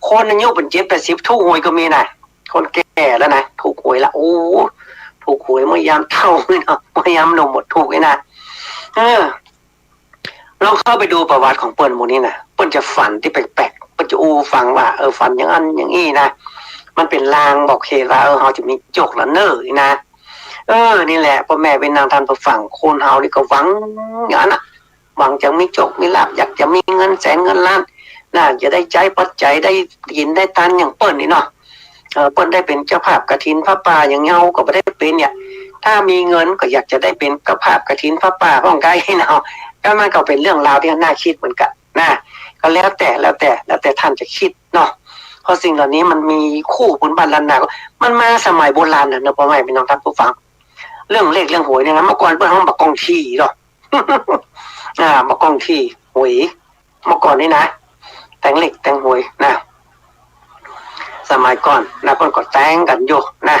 คนอายุเป๋นเจ็ดแปดสิบถูกหวยก็มีนะ คนแก่แล้วนะ ถูกหวยละ โอ้ ถูกหวยเมื่อยามเฒ่านี่เนาะ เมื่อยามหนุ่มบ่ถูกนี่นะ เออ ลองเข้าไปดูประวัติของเปิ้นหมู่นี้นะ เปิ้นจะฝันตี้แปลกๆ เปิ้นจะอู้ฟังว่า เออ ฝันอย่างอั้นอย่างอี้นะ มันเป๋นลางบอกเหตุว่า เออ เฮาจะมีโชคละเน่อนี่นะ เออ นี่แหละ ป้อแม่ปี้น้องต้านผู้ฟัง คนเฮานี่ก็หวังอย่างอั้นนะ หวังจะมีโชคมีลาภ อยากจะมีเงินแสนเงินล้าน นะ จะได้ใจ๊ปัจจัย ได้กิ๋นได้ตานอย่างเปิ้นนี่เนาะ เออ เปิ้นได้เป๋นเจ้าภาพกฐินผ้าป่า อย่างเฮาก็บ่ได้เป๋นเนี่ย ถ้ามีเงินก็อยากจะได้เป๋นเจ้าภาพกฐินผ้าป่าพ่องไกเนาะ ก็มันก็เป๋นเรื่องราวตี้น่าคิดเหมือนกั๋นนะ ก็แล้วแต่ แล้วแต่ แล้วแต่ท่านจะคิดเนาะ เพราะสิ่งเหล่านี้มันมีคู่บุญบ้านล้านนา มันมาสมัยโบราณน่ะนะ ป้อแม่ปี้น้องต้านผู้ฟัง เรื่องเลขเรื่องหวยเนี่ยนะ เมื่อก่อนเปิ้นฮ้องบ่ากองทีเนาะ อ่า บ่ากองที หวย เมื่อก่อนนี่นะ แตงเลขแตงหวยนะ สมัยก่อนนะ เปิ้นก็แตงกั๋นอยู่นะ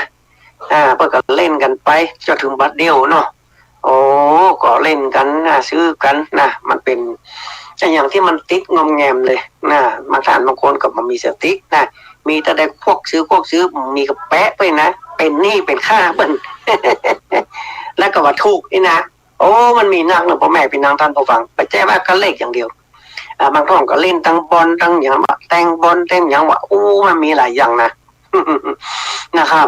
อ่า เปิ้นก็เล่นกั๋นไป จนเถิงบัดเดี่ยวเนาะ โอ้ ก็เล่นกั๋นนะ ซื้อกั๋นนะ มันเป๋นอะหยังตี้มันติดงอมแงมเลยนะ บางท่านบางคนก็บ่มีสตินะ มีแต่ได้ควักซื้อ ควักซื้อ มีก็แปะไปนะ เป๋นหนี้เป๋นค่าเปิ้น แล้วก็ว่าถูกนี่นะ โอ้ มันมีนักเนาะ ป้อแม่ปี้น้องต้านผู้ฟัง บ่ใจ้ว่าก้าเลขอย่างเดียว อ่า บางท่านก็เล่นตึงบอลตึงหยังวะ แตงบอลแตงหยังวะ โอ้ มันมีหลายอย่างนะ นะครับ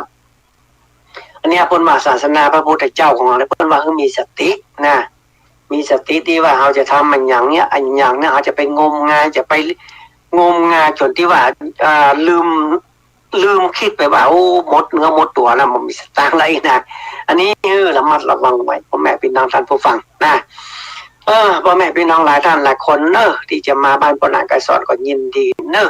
อันเนี้ยเปิ้นว่าศาสนาพระพุทธเจ้าของเฮาเนี่ย เปิ้นว่าหื้อมีสตินะ มีสติตี้ว่าเฮาจะทำอะหยังเนี่ย อะหยังเนี่ย เฮาจะไปงมงาย จะไปงมงายจ๋นตี้ว่า อ่า ลืม ลืมกึ๊ดไปว่า โอ้ หมดเนื้อหมดตั๋วนะ บ่มีสตางค์แล้วอี้นะ อันนี้ เออ ระมัดระวังไว้ ป้อแม่ปี้น้องต้านผู้ฟังนะ เออ ป้อแม่ปี้น้องหลายท่านหลายคนเนาะ ตี้จะมาบ้านป้อหนานไกรสอนก็ยินดีเนาะ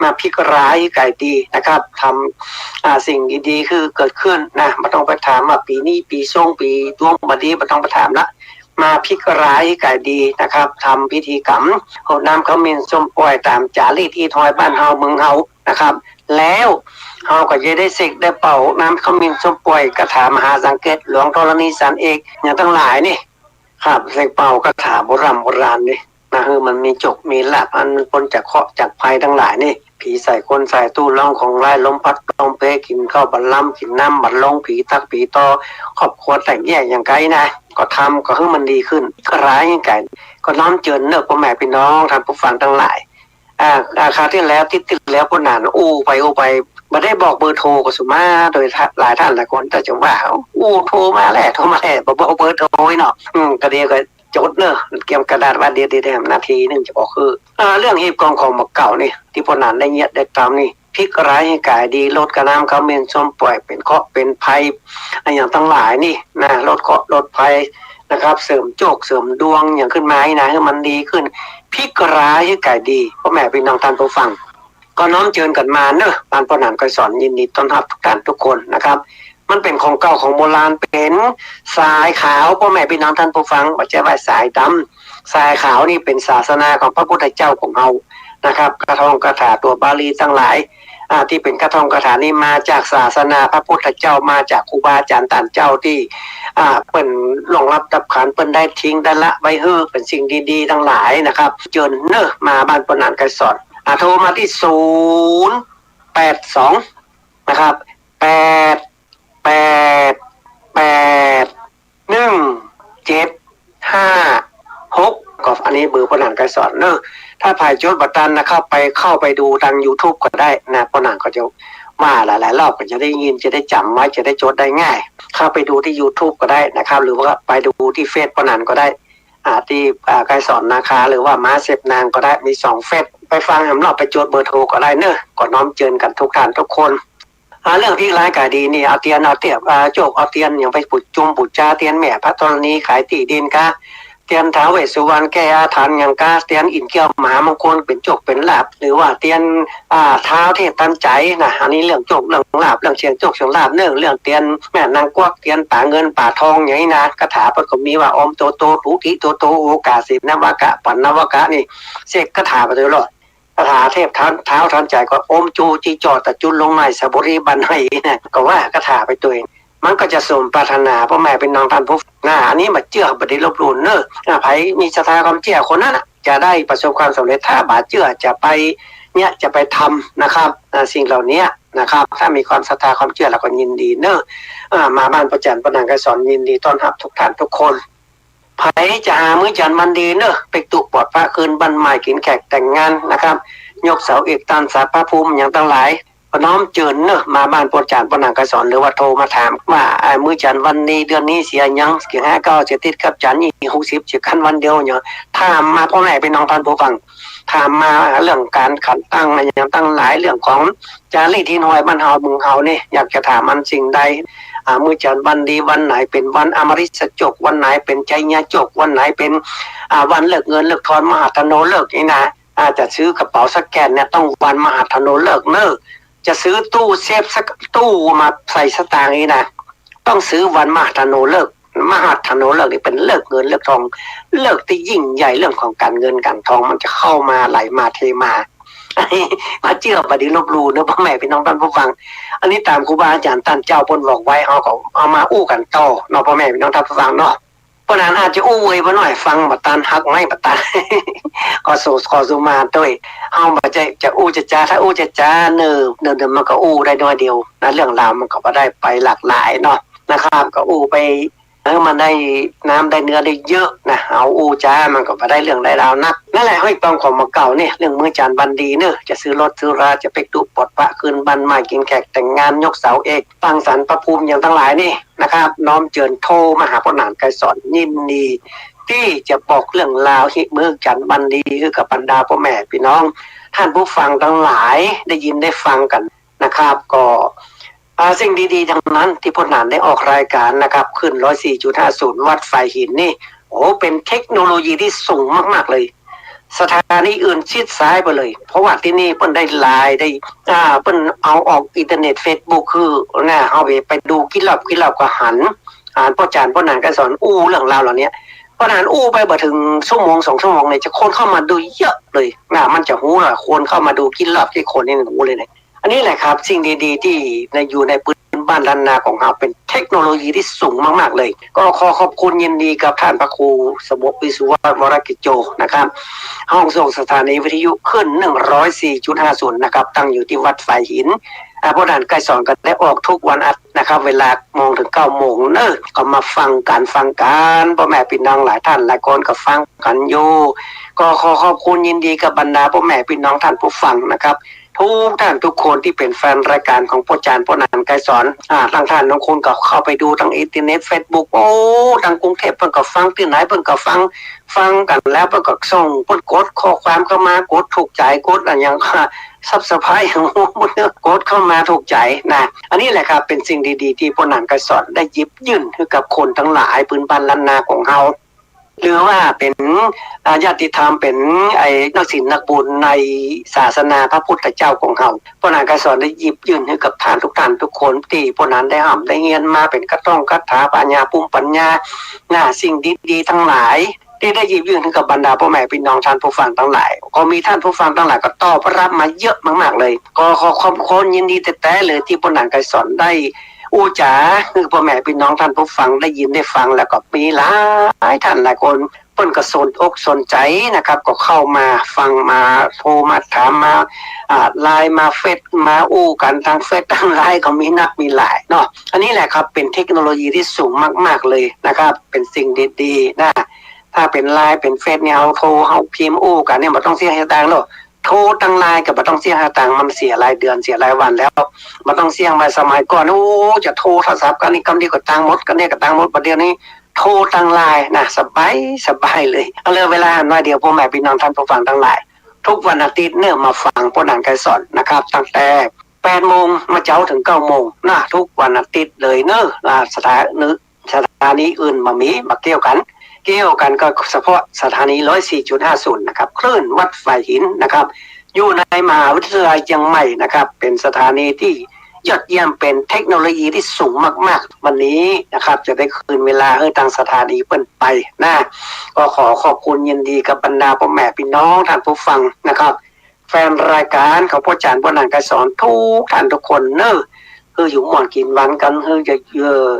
มาพลิกร้ายหื้อกลายดีนะครับ ทำ อ่า สิ่งดีๆ คือเกิดขึ้นนะ บ่ต้องไปถามว่าปี๋นี้ปี๋ซง ปี๋ดวงบ่ดี บ่ต้องไปถามละ มาพลิกร้ายหื้อกลายดีนะครับ ทำพิธีกรรม หดน้ำขมิ้นส้มป่อยต๋ามจ๋ารีตฮีตฮอยบ้านเฮาเมืองเฮานะครับ แล้วเฮาก็จะได้เสกได้เป่าน้ำขมิ้นส้มป่อย คาถามหาสังเกต หลวงธรณีสารเอก อย่างตังหลายนี่ ครับ เสกเป่าคาถาโบร่ำโบราณนี่นะ หื้อมันมีโจคมีลาภ อันมันป๊นจากเคราะห์จากภัยตังหลายนี่ ผีใส่คนใส่ตู้ ร้องของร้าย ลมพัดลมเพ กิ๋นข้าวบ่ลำ กิ๋นน้ำบ่ลง ผีตั๊กผีต่อ ครอบครัวแตกแยกอย่างไกนะ ก็ทำก็หื้อมันดีขึ้น ก็ร้ายหื้อกลาย ก็น้อมเจิญเนาะ ป้อแม่ปี้น้องต้านผู้ฟังตังหลาย อ่า อ่า คราวตี้แล้ว ตี้ตี้แล้วป้อหนานอู้ไปอู้ไป บ่ได้บอกเบอร์โทรก็สุมา โดยหลายท่านหลายคนก็จะว่า อู้ โทรมาแล้ว โทรมาแล้ว บ่บอกเบอร์โทรเนาะ อืม ก็เดี๋ยวก็จดเนาะ เกียมกระดาษไว้ เดี๋ยว เดี๋ยว เดี๋ยว นาทีนึ่งจะบอกคือ อ่า เรื่องหีบกองของหมู่เก่านี่ ตี้ป้อหนานได้เยียะได้ต๋ามนี่ พลิกร้ายหื้อกลายดี หดกับน้ำขมิ้นส้มป่อย เป๋นเคราะห์เป๋นภัย อะหยังตังหลายนี่นะ ลดเคราะห์ลดภัยนะครับ เสริมโจคเสริมดวงอย่างขึ้นมานี่นะ หื้อมันดีขึ้น พลิกร้ายหื้อกลายดี ป้อแม่ปี้น้องต้านผู้ฟัง ก็น้อมเจิญกั๋นมาเนาะ บ้านป้อหนานไกรสอนยินดีต้อนฮับทุกท่านทุกคนนะครับ มันเป๋นของเก่าของโบราณ เป๋นสายขาว ป้อแม่ปี้น้องต้านผู้ฟัง บ่ใจ้ว่าสายดำ สายขาวนี่เป๋นศาสนาของพระพุทธเจ้าของเฮานะครับ คาถงคาถาตั๋วบาลีตังหลาย อ่า ตี้เป๋นคาถงคาถานี่มาจากศาสนาพระพุทธเจ้า มาจากครูบาอาจ๋ารย์ต้านเจ้าตี้ อ่า เปิ้นล่วงลับดับขันธ์ เปิ้นได้ทิ้งได้ละไว้หื้อเป๋นสิ่งดีๆ ตังหลายนะครับ เจิญเนาะ มาบ้านป้อหนานไกรสอน อ่า โทรมาตี้ศูนย์แปดสอง นะครับ แปด แปด แปด หนึ่ง เจ็ด ห้า หก ก็อันนี้เบอร์ป้อหนานไกรสอนเนาะ ถ้าใผจดบ่ตันนะ เข้าไป เข้าไปดูตางยูทูบก็ได้นะ ป้อหนานก็จะว่าหลายๆ รอบก็จะได้ยิน จะได้จ๋ำไว้ จะได้จดได้ง่าย เข้าไปดูตี้ยูทูบก็ได้นะครับ หรือว่าไปดูตี้เฟซป้อหนานก็ได้ อ่า ตี้ อ่า ไกรสอนนาคา หรือว่าม้าเสพนางก็ได้ มีสองเฟซ ไปฟังแหมรอบ ไปจดเบอร์โทรก็ได้เนาะ ก็น้อมเจิญกั๋นทุกท่านทุกคน อ่า เรื่องพลิกร้ายกลายดีนี่ เอาเตียน เอาเตียน อ่า โจค เอาเตียนหยังไปปูจุมปูจา เตียนแม่พระธรณีขายตี้ดินกา เตียนท้าวเวสสุวรรณแก้อาถรรพ์หยังกา เตียนอินทร์แก้วมหามงคลเป๋นโจคเป๋นลาภ หรือว่าเตียน อ่า ท้าวเทพทันใจนะ อันนี้เรื่องโจคเรื่องลาภ เรื่องเสี่ยงโจคเสี่ยงลาภ เรื่อง เรื่องเตียนแม่นางกวัก เตียนป๋าเงินป๋าทองอย่างนี้นะ คาถาเปิ้นก็มีว่า โอมโตโต ตูติโตโต โอกาเสนวกะ ปัณณวกะ นี่ เสกคาถาไปตลอด คาถาเทพท้าว ท้าวทันใจก็ โอมจูจีจ่อตะจุลลงในสระบุรีบันไดนะ ก็ว่าคาถาไปตวย มันก็จะสมปรารถนา ป้อแม่ปี้น้องต้านผู้ฟังนะ อันนี้บ่าเจื้อบ่ดีลบหลู่เนาะ อ่า ใผมีศรัทธาความเจื้อคนนั้นน่ะ จะได้ประสบความสำเร็จ ถ้าบ่าเจื้อจะไปเนี่ย จะไปทำนะครับ อ่า สิ่งเหล่านี้นะครับ ถ้ามีความศรัทธาความเจื้อแล้วก็ยินดีเนาะ อ่า มาบ้านป้อจ๋ารย์ป้อหนานไกรสอนยินดีต้อนฮับทุกท่านทุกคน ใผจะหามื้อจันทร์วันดีเนาะ ไปตุ๊ปอดพระคืนบั้นหมาย กิ๋นแขกแต่งงานนะครับ ยกเสาเอกตานศาลพระภูมิอย่างตังหลาย ก็น้อมเจิญเนาะ มาบ้านป้อจ๋ารย์ป้อหนานไกรสอน หรือว่าโทรมาถามว่า อ่า มื้อจันทร์วันนี้ เดือนนี้เสียหยัง เสียห้าเก้า เสียอาทิตย์กับจันทร์ อีกหกสิบ เสียกั๋นวันเดียวเนี่ย ถามมาป้อแม่ปี้น้องต้านผู้ฟัง ถามมาเรื่องก๋านขันตั้งอะหยังตังหลาย เรื่องของจารีตหิ้นห้อยบ้านเฮาเมืองเฮานี่ อยากจะถามอันสิ่งใด อ่า มื้อจันทร์วันดีวันไหนเป๋นวันอมฤตจก วันไหนเป๋นชัยยจก วันไหนเป๋น อ่า วันเลิกเงินเลิกทอง มหัธโนฤกษ์นี่นะ อ่า จะซื้อกระเป๋าสักแก่นเนี่ยต้องวันมหัธโนฤกษ์เน่อ จะซื้อตู้เซฟสักตู้มาใส่สตางค์นี่นะ ต้องซื้อวันมหัธโนฤกษ์ มหัธโนฤกษ์นี่เป๋นฤกษ์เงินฤกษ์ทอง ฤกษ์ตี้ยิ่งใหญ่เรื่องของก๋านเงินก๋านทองมันจะเข้ามาไหลมาเทมา บ่าเจื้อบ่ดีลบหลู่เน่อพ่อแม่พี่น้องต้านผู้ฟัง อันนี้ต๋ามครูบาอาจ๋ารย์ต้านเจ้าเปิ้นบอกไว้ เฮาก็เอามาอู้กั๋นต่อเนาะพ่อแม่พี่น้องต้านผู้ฟังเนาะ เพราะนั้นอาจจะอู้เวยไปหน่อย ฟังบ่ตัน หักไม้บ่ตัน ขอโส- ขอสุมาตวย เฮาบ่ใจ้จะอู้จะจ๋า ถ้าอู้จะจ๋าเนิ่นๆ มันก็อู้ได้น้อยเดียวนะ เรื่องราวมันก็บ่ได้ไปหลากหลายเนาะนะครับ ก็อู้ไป เออ มันได้น้ำได้เนื้อได้เยอะนะ เอาอู้จ๋ามันก็บ่ได้เรื่องได้ราวนัก นั่นแหละ เฮาต้องขอมาเก่าเนี่ย เรื่องมื้อจันทร์วันดีเน่อ จะซื้อรถซื้อรา จะไปตุ๊ปลดพระ ขึ้นบ้านใหม่ กิ๋นแขก แต่งงาน ยกเสาเอก ตั้งศาลพระภูมิ หยังตังหลายนี่นะครับ น้อมเจิญโทรมาหาป้อหนานไกรสร ยินดีตี้จะบอกเรื่องราวฮิมื้อจันทร์วันดีหื้อกับบรรดาป้อแม่ปี้น้องต้านผู้ฟังตังหลายได้ยินได้ฟังกั๋นนะครับ ก็ อ่า สิ่งดีๆ ตังนั้นตี้ป้อหนานได้ออกรายก๋านนะครับ คลื่นร้อยสี่จุดห้าศูนย์ วัดฝายหินนี่ โอ้ เป๋นเทคโนโลยีตี้สูงมากๆ เลย สถานีอื่นชิดซ้ายไปเลย เพราะว่าตี้นี่เปิ้นได้ไลน์ได้ อ่า เปิ้นเอาออกอินเทอร์เน็ตเฟซบุ๊ก คือนะ เฮาไป ไปดูกี่รอบกี่รอบก็หัน อ่า ป้อจ๋ารย์ป้อหนานไกรสรอู้เรื่องราวเหล่านี้ ป้อหนานอู้ไปบ่เถิงชั่วโมงสองชั่วโมงเนี่ย จะคนเข้ามาดูเยอะเลยนะ มันจะฮู้ละ คนเข้ามาดูกี่รอบกี่คนนี่ฮู้เลยเนี่ย อันนี้แหละครับ สิ่งดีๆ ตี้ใน อยู่ในปื้นบ้านล้านนาของเฮา เป๋นเทคโนโลยีตี้สูงมากๆ เลย ก็ขอขอบคุณยินดีกับต้านพระครูสมภพ วิศวะวรกิจโจนะครับ ห้องส่งสถานีวิทยุคลื่นหนึ่งร้อยสี่จุดห้าศูนย์นะครับ ตั้งอยู่ตี้วัดฝายหิน อ่า ป้อหนานไกรสรก็ได้ออกทุกวันอาทิตย์นะครับ เวลาโมงเถิงเก้าโมงเน่อ ก็มาฟังกั๋น ฟังกั๋น ป้อแม่ปี้น้องหลายต้านหลายคนก็ฟังกั๋นอยู่ ก็ขอขอบคุณยินดีกับบรรดาป้อแม่ปี้น้องต้านผู้ฟังนะครับ ทุกต้านทุกคนตี้เป๋นแฟนรายก๋านของป้อจ๋ารย์ป้อหนานไกรสร อ่า ตังต้านบางคนก็เข้าไปดูตังอินเทอร์เน็ตเฟซบุ๊ก โอ้ ตังกรุงเทพฯเปิ้นก็ฟัง ตี้ไหนเปิ้นก็ฟัง ฟังกั๋นแล้วเปิ้นก็ส่ง เปิ้นกดข้อความเข้ามา กดถูกใจ๋ กดอะหยัง ซับสไครบ์ กดเข้ามาถูกใจ๋นะ อันนี้แหละครับ เป๋นสิ่งดีๆ ตี้ป้อหนานไกรสรได้หยิบยื่นหื้อกับคนตังหลายปื้นบ้านล้านนาของเฮา หรือว่าเป๋น อ่า ญาติธรรม เป๋นไอ้นักศีลนักบุญในศาสนาพระพุทธเจ้าของเฮา ป้อหนานไกรสรได้หยิบยื่นหื้อกับต้านทุกต้านทุกคน ตี้ป้อหนานได้ฮ่ำได้เฮียนมา เป๋นกะต้องกะถา ปัญญา ภูมิปัญญา นะ สิ่งดีๆ ตังหลาย ตี้ได้หยิบยื่นหื้อกับบรรดาป้อแม่ปี้น้องต้านผู้ฟังตังหลาย ก็มีต้านผู้ฟังตังหลายก็ตอบรับมาเยอะมากๆ เลย ก็ขอขอบคุณยินดีแต๊ๆ เลย ตี้ป้อหนานไกรสรได้ อู้จ๋าหื้อป้อแม่ปี้น้องต้านผู้ฟังได้ยินได้ฟัง แล้วก็มีหลายต้านหลายคน เปิ้นก็สนอกสนใจ๋นะครับ ก็เข้ามาฟัง มาโทรมาถาม มา อ่า ไลน์ มาเฟซ มาอู้กั๋นตังเฟซตังไลน์ก็มีนักมีหลายเนาะ อันนี้แหละครับ เป๋นเทคโนโลยีตี้สูงมากๆ เลยนะครับ เป๋นสิ่งดีๆ นะ ถ้าเป๋นไลน์เป๋นเฟซเนี่ย เฮาโทรเฮาพิมพ์อู้กั๋นเนี่ย บ่ต้องเสียสตางค์หรอก โทรตังไลน์ก็บ่ต้องเสียสตางค์ มันเสียรายเดือนเสียรายวันแล้ว บ่ต้องเสีย มาสมัยก่อน โอ้ จะโทรโทรศัพท์กั๋นนี่ กำเดียวก็ตังค์หมด กำเดียวก็ตังค์หมด ปัจจุบันนี้โทรตังไลน์นะ สบายสบายเลย เอาเลย เวลาน้อยเดียว ป้อแม่ปี้น้องต้านผู้ฟังตังหลาย ทุกวันอาทิตย์เน่อมาฟังป้อหนานไกรสรนะครับ ตั้งแต่แปดโมงมาเจ๊าเถิงเก้าโมงนะ ทุกวันอาทิตย์เลยเน่อ อ่า สถานี สถานีอื่นบ่มี บ่เกี่ยวกั๋น เกี่ยวกั๋นก็เฉพาะสถานีร้อยสี่จุดห้าศูนย์นะครับ คลื่นวัดฝายหินนะครับ อยู่ในมหาวิทยาลัยเจียงใหม่นะครับ เป๋นสถานีตี้ยอดเยี่ยม เป๋นเทคโนโลยีตี้สูงมากๆ วันนี้นะครับ จะได้คืนเวลาหื้อตางสถานีเปิ้นไปนะ ก็ขอขอบคุณยินดีกับบรรดาป้อแม่ปี้น้องต้านผู้ฟังนะครับ แฟนรายก๋านของป้อจ๋ารย์ป้อหนานไกรสรทุกต้านทุกคนเน่อ หื้ออยู่ม่วนกิ๋นหวานกั๋น หื้อจะ เอ่อ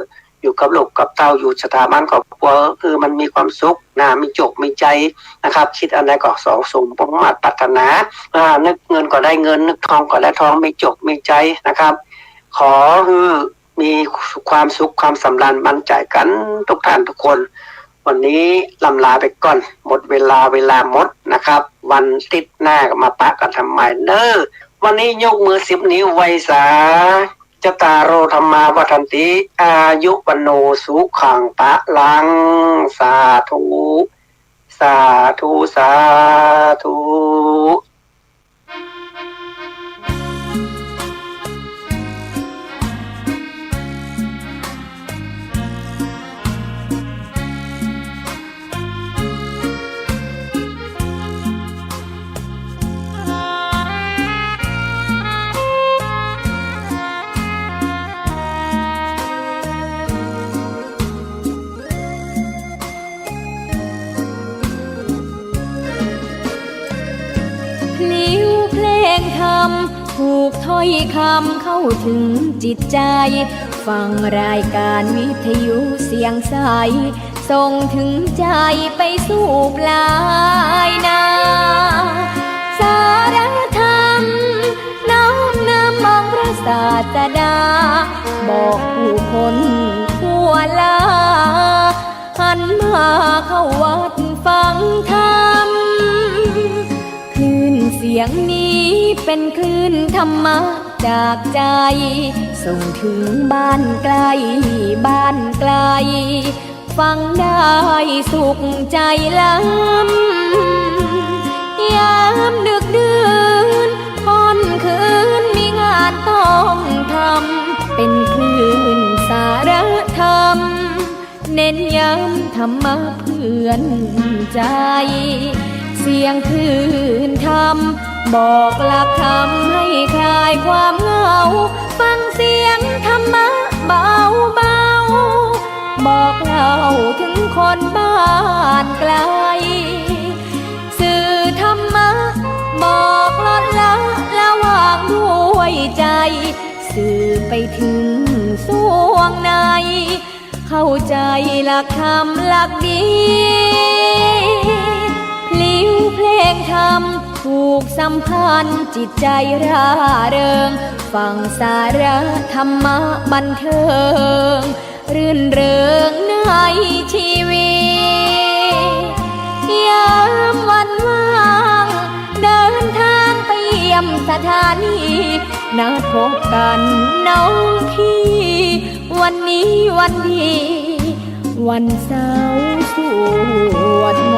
อยู่กับลูกกับเต้า อยู่สถาบันครอบครัว หื้อมันมีความสุขนะ มีโจคมีชัยนะครับ คิดอันใดก็สมสมมาตรปรารถนา อ่า นึกเงินก็ได้เงิน นึกทองก็ได้ทอง มีโจคมีชัยนะครับ ขอหื้อมีความสุขความสำราญหมานใจ๋กั๋นทุกต้านทุกคน วันนี้ล่ำลาไปก่อน หมดเวลา เวลาหมดนะครับ วันอาทิตย์หน้าก็มาปะกั๋นใหม่เน่อ วันนี้ยกมือสิบนิ้วไหว้สา จัตตาโร ธัมมา วัฑฒันติ อายุ วัณโณ สุขัง พลัง สาธุ สาธุ สาธุ พลิ้วเพลงธรรม ผูกถ้อยคำเข้าถึงจิตใจ ฟังรายการวิทยุเสียงใส ส่งถึงใจไปสู่ปลายนา สารธรรม น้อมนำองค์พระศาสดา บอกผู้คนทั่วลา หันมาเข้าวัดฟังธรรม คลื่นเสียงนี้เป็นคลื่นธรรมะจากใจ ส่งถึงบ้านไกลบ้านไกล ฟังได้สุขใจล้ำ ยามดึกดื่นค่ำคืนมีงานต้องทำ เป็นคลื่นสารธรรม เน้นย้ำธรรมะเพื่อนใจ เสียงคลื่นธรรม บอกหลักธรรมให้คลายความเหงา ฟังเสียงธรรมะเบาเบา บอกเล่าถึงคนบ้านไกล สื่อธรรมะ บอกลดละละวางด้วยใจ สื่อไปถึงส่วงใน เข้าใจหลักธรรมหลักดี พลิ้วเพลงธรรม ผูกสัมพันธ์จิตใจร่าเริง ฟังสาระธรรมะบันเทิง รื่นเริงในชีวิต ยามวันว่าง เดินทางไปเยี่ยมสถานี นัดพบกันน้องพี่ วันนี้วันดี วันเสาร์สวดม